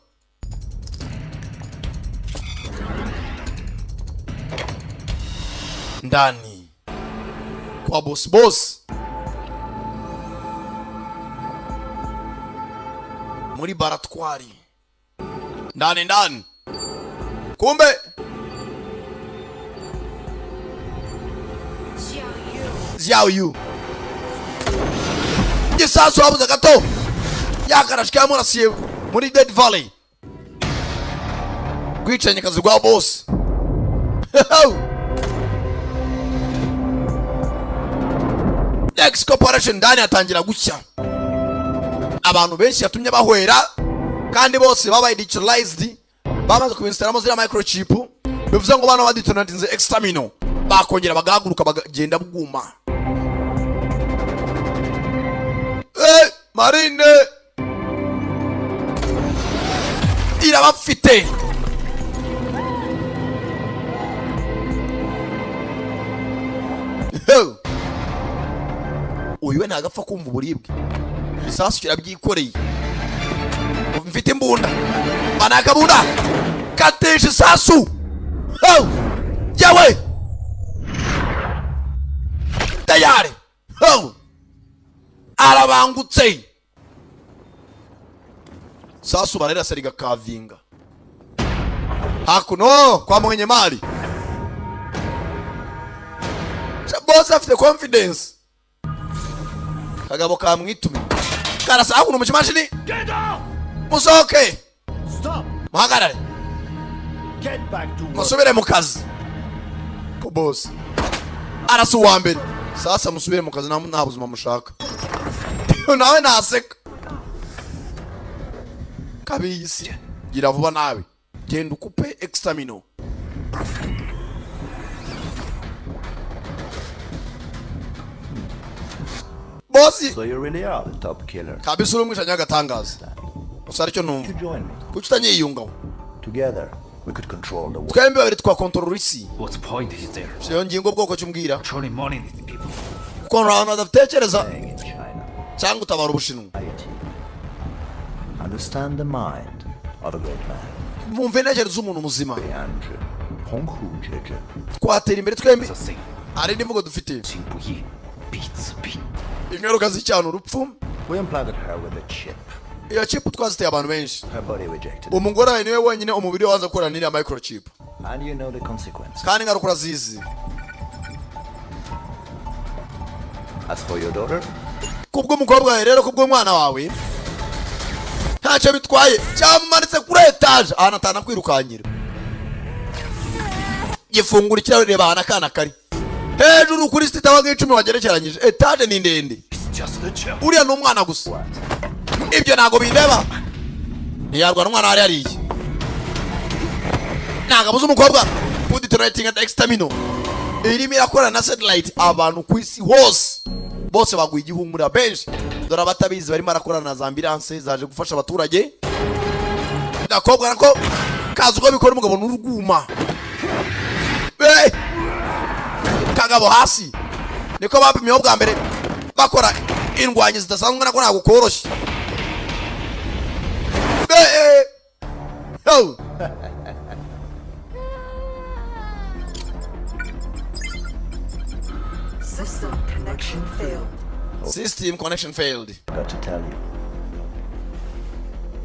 Ndani kwa bosi, bosi muri baratwari ndani ndani, kumbe Xiao Yu gisasu habuze gato yakarashwe, yamurasiye muri Dead Valley, rwicanyikazi rwa boss. X Corporation ndani atangira gushya, abantu benshi yatumye bahwera, kandi bose babaye digitalized, bamaze kubinstalamo ziriya microchip, bivuze ngo bano badetonatinze exterminal bakongera bagahaguruka bagagenda bwuma. Eh, marine irabafite. Ho! Uyu we ntabwo apfa kumva uburibwe, isasu kirabyikoreye. Mfite imbunda, banakabunda katisha isasu. Ho! Yewe tayari. Ho! Arabangutse, sasu bararasa rigakavinga hakuno kwa mwenye mali. Boss afite confidence, kagabo kamwitumye karasa hakuno mu kimashini. Musohoke! Stop! Muhagarare! Get back to work. Musubire mu kazi ko boss arasa uwa mbere. Sasa musubire mu kazi, nta buzima mushaka. Nawe naseka kabisi. Gira vuba nawe, genda ukupe exterminal. Boss. So you really are the top killer. Kabisa uri umwicanyi w'agatangaza, gusa aricyo numva. You join me. Kuki utanyiyungaho? Together, we could control the world. Twembi babiri twakontorora isi. What point is there? Iyo ngingo bwoko ki umbwira? Controlling money these people. Ukuntu abantu badatekereza. In China. Cyangwa utabara Ubushinwa. Understand the mind of a great man. Mwumve intekerezo z'umuntu muzima. Andrew. Honghu Jeje. Twatera imbere twembi. Hari indi mvugo dufite: ingaruka z'icyana urupfu. We implanted her with a chip. Iyo chip twaziteye abantu benshi. Her body rejected it. Umugore wawe niwe wenyine umubiri we waza gukorana n'iriya microchip. And you know the consequence. Kandi ingaruka urazizi. As for your daughter, Kubw'umukobwa wawe rero, kubw'umwana wawe, ntacyo bitwaye. Cyamumanitse kuri etaje ahantu atanakwirukankira. Gifungura ikirahure, reba ahantu akana kari hejuru kuri sitaba nk'icumi wagerekeranyije. Etaje ni ndende. Uriya ni umwana gusa, ibyo ntabwo bindeba. Ntiyarwana, umwana wari yariye, ntabwo abuze umukobwa. Kudetonating X-Terminal irimo irakorana na satellite. Abantu ku isi hose bose baguye igihumura benshi. Dore abatabizi, barimo barakorana na za ambulance zaje gufasha abaturage. Gakobwa nako kazi uko bikora, umugabo n'urwuma. Hey! Kagabo hasi niko bapimyeho bwa mbere bakora indwanyi zidasanzwe, nako ntabwo koroshye. Hey, hey. Yo! System connection failed. System connection failed. Got to tell you,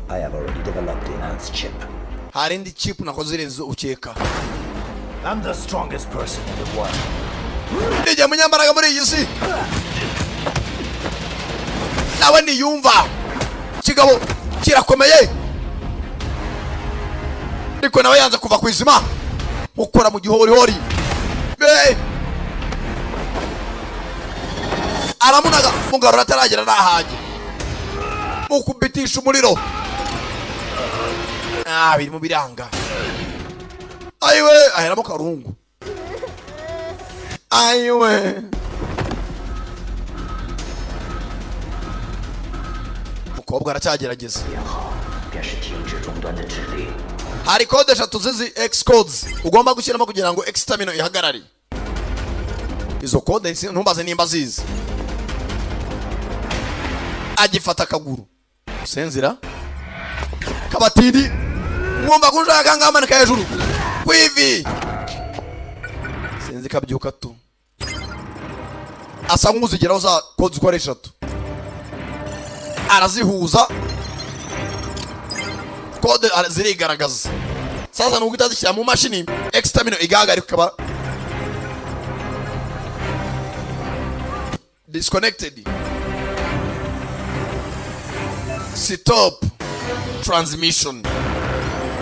I have already developed the enhanced chip. Hari indi chip nakoze irenze ukeka. I'm the strongest person in the world. Nijye munyambaraga muri iyi si. Nawe niyumva kigabo kirakomeye, ariko nawe yanze kuva ku izima, ukora mu gihorihori. Hey! Aramunaga mugarura ataragera nahajye mukubitisha umuriro. Ah, biri mu biranga. Ayiwe, aheramo karungu. Ayiwe, mukobwa aracyagerageza. 便是停止终端的指令。 Hari kode eshatu zizi X codes ugomba gushyiramo kugira ngo X terminal ihagarare. Izo kode ntumbaze nimba zizi. Agifata akaguru senzira kabatindi, mwumva ko ushaka ngamanika hejuru ku ivi, sinzi kabyuka tu, asa nk'uzigeraho za kode uko ari eshatu arazihuza, kode zirigaragaza. Sasa ni uguhita zishyira mu mashini, X terminal igahagarika, ikaba disconnected, stop transmission.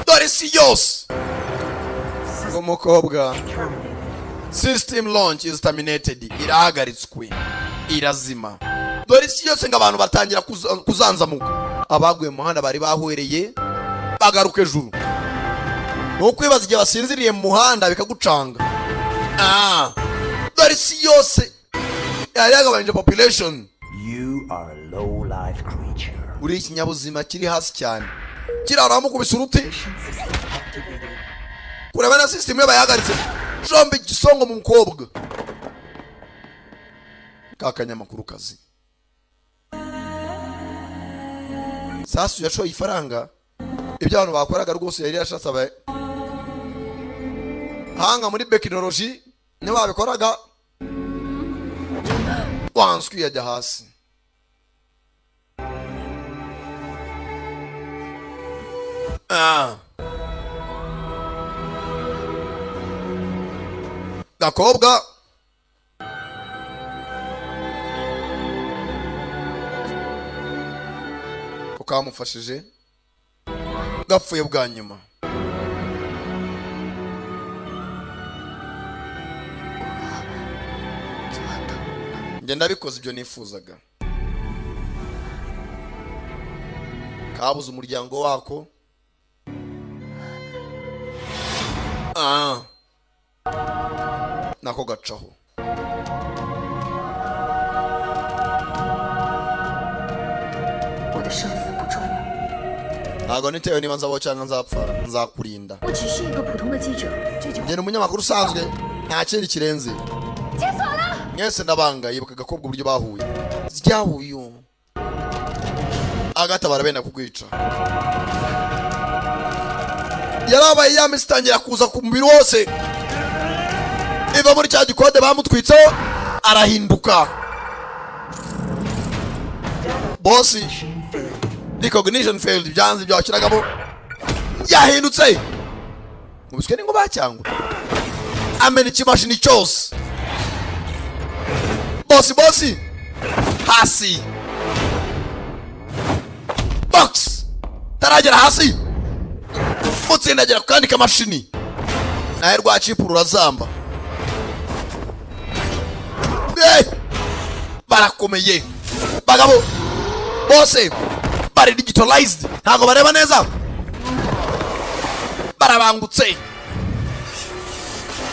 Dore isi yose, umukobwa, system launch is terminated, irahagaritswe, irazima. Dore isi yose ngo abantu batangira kuzanzamuka. Abaguye mu muhanda bari bahwereye bagaruka ejuru. Ni ukwibaza igihe basinziriye mu muhanda bikagucanga. Ah, dore isi yose yari yagabanyije population. You are a low life creature. Uri ikinyabuzima kiri hasi cyane. Kirara bamukubise uruti, kureba na system ye bayahagaritse. Jombe igisongo mu mukobwa ka kanyamakuru kazi. Sasu yashoye ifaranga, ibyo abantu bakoraga rwose yari yarashatse aba hanga muri tekinoloji nibo babikoraga. Wanswi yajya hasi. Ah. Gakobwa ko kamufashije gapfuye bwa nyuma. Njye ndabikoze ibyo nifuzaga. Kabuze umuryango wako. Ah. Nako gacaho. 我的生死不重要， Ntabwo nitewe niba nzabaho cyangwa nzapfa, nzakurinda. 我只是一个普通的记者。这句话 Njye ni umunyamakuru usanzwe, nta kindi kirenze. 解锁了。 Mwese ndabanga. Yibuka agakobwa uburyo bahuye ryahuye, agatabara benda kugwica. Yarabaye ya minsi itangira kuza ku mubiri wose, iva muri cya gikode bamutwitseho, arahinduka. Bosi, recognition failed, byanze ibyo washyiragamo, yahindutse mubiswe n'inkuba cyangwa amena ikimashini cyose. Bosi, bosi hasi. Taragera hasi, mutsindagira ku kandi kamashini, nawe rwa chip rurazamba. Eh! Barakomeye bagabo bose, bari digitalized, ntabwo bareba neza, barabangutse.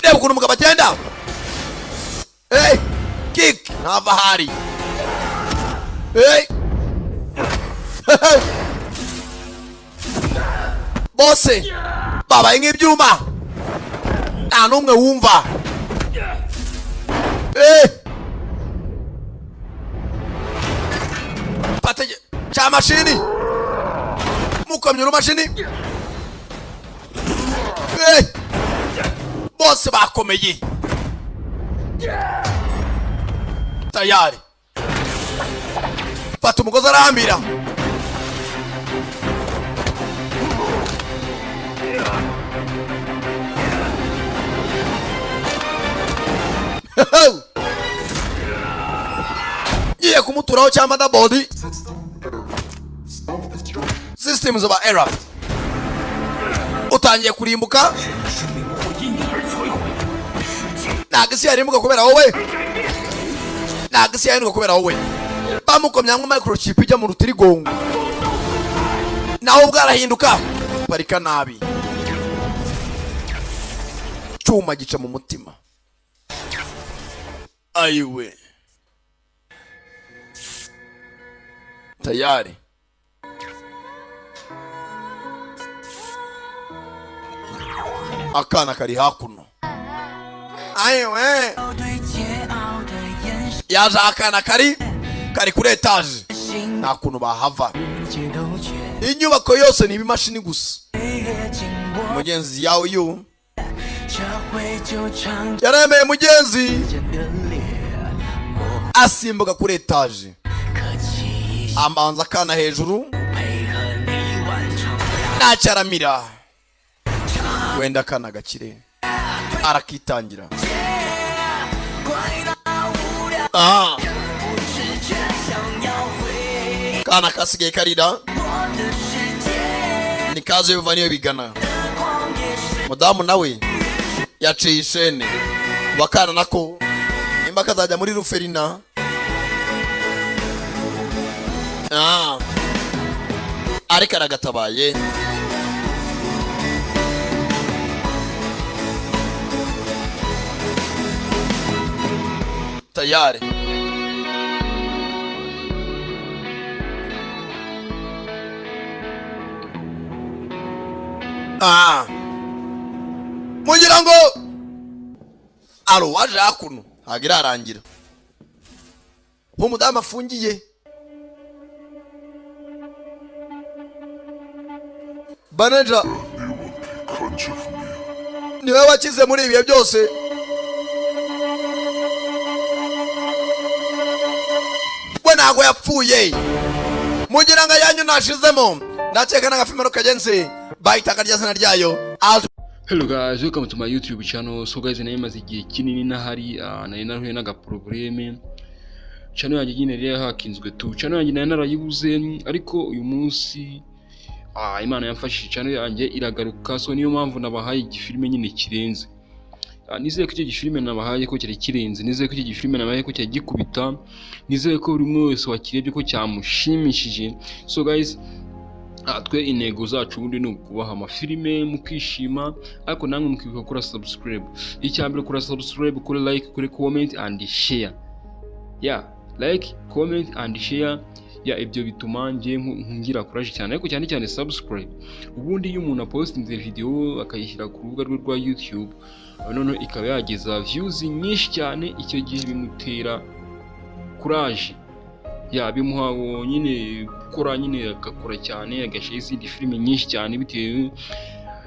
Reba ukuntu umugabo agenda. Hey! Kick ntava ahari. Hey! Bose babaye nk'ibyuma, nta n'umwe wumva. Hey! Fata cya mashini, mukomye urumashini. Hey! Bose bakomeye tayari. Fata umugozi arahambira. Ngiye kumuturaho cya motherboard. Systems of error, utangiye kurimbuka. Ntabwo isi yarimbuka kubera wowe, ntabwo isi yarimbuka kubera wowe. Bamukomya nko microchip ijya mu rutirigongo, nawe ubwo arahinduka parika nabi, cyuma gica mu mutima. Ayiwe, tayari akana kari hakuno. Ayiwe, yaje akana kari kuri etaje, nta kuntu bahava. Inyubako yose ni ibimashini gusa. Mugenzi yawe yu yaremeye, mugenzi asimbuka kuri etaje, ambanza akana hejuru, ntacyo aramira. Wenda akana gakire, arakitangira. Ah. Kana kasigaye karira, nikaze biva niyo bigana. Mudamu nawe yaciye ishene wakana nako, nimba kazajya muri ruferina. Ah. Ariko aragatabaye. Tayari ah. Mugira ngo aro waje hakuno, ntabwo irarangira. Nk'umudamu afungiye manager niwe wakize muri ibihe byose. We ntabwo yapfuye. Mugira ngo ayanyu nashizemo. Ndakeka n'agafimero kagenzi bahitaga rya zina ryayo. Hello guys, welcome to my YouTube channel. So guys, nari maze igihe kinini ntahari, nari narahuye n'agaproblème. Channel yanjye nyine yari yahakinzwe tu. Channel yanjye nari narayibuze, ariko uyu munsi Imana yamfashije, channel yanjye iragaruka. So niyo mpamvu nabahaye igifilme nyine kirenze. Nizeye ko icyo gifilme nabahaye ko cyari kirenze, nizeye ko icyo gifilme nabahaye ko cyari gikubita, nizeye ko buri umwe wese wakirebye ko cyamushimishije. So guys, twe intego zacu ubundi ni ukubaha amafilime mukishima, ariko namwe mukibuka gukora subscribe. Icya mbere kora subscribe, kuri like, kuri comment and share. Yeah, like, comment and share. Ya ibyo bituma ngiye ngira courage cyane, ariko cyane cyane subscribe. Ubundi iyo umuntu apostinze video akayishyira ku rubuga rwe rwa YouTube, noneho ikaba yageza views nyinshi cyane, icyo gihe bimutera courage. Ya bimuha nyine gukora nyine, agakora cyane, agashyira izindi filime nyinshi cyane bitewe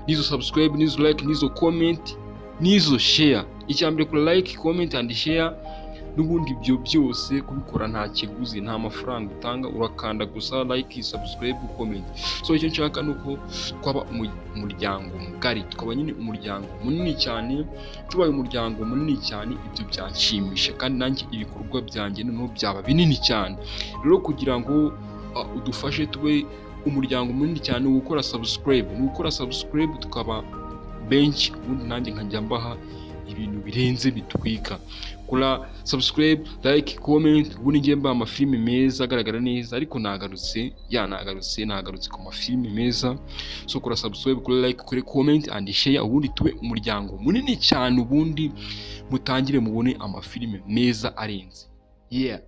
n'izo subscribe, n'izo like, n'izo comment, n'izo share. Icya mbere kuri like, comment and share. N'ubundi ibyo byose kubikora nta kiguzi, nta mafaranga utanga, urakanda gusa like, subscribe, comment. So icyo nshaka ni uko twaba umuryango mugari, tukaba nyine umuryango munini cyane. Tubaye umuryango munini cyane, ibyo byanshimisha, kandi nanjye ibikorwa byanjye noneho byaba binini cyane. Rero kugira ngo udufashe tube Umuryango munini cyane, ugukora subscribe, ni ugukora subscribe tukaba benshi, ubundi nanjye nkajya mbaha ibintu birenze bitwika. Kora subscribe, like, comment, ubundi ngiye mbaha amafilime meza agaragara neza. Ariko nagarutse ya nagarutse, nagarutse ku mafilime meza. So kora subscribe, kuri like, kuri comment and share, ubundi tube umuryango munini cyane, ubundi mutangire mubone amafilime meza arenze. Yeah.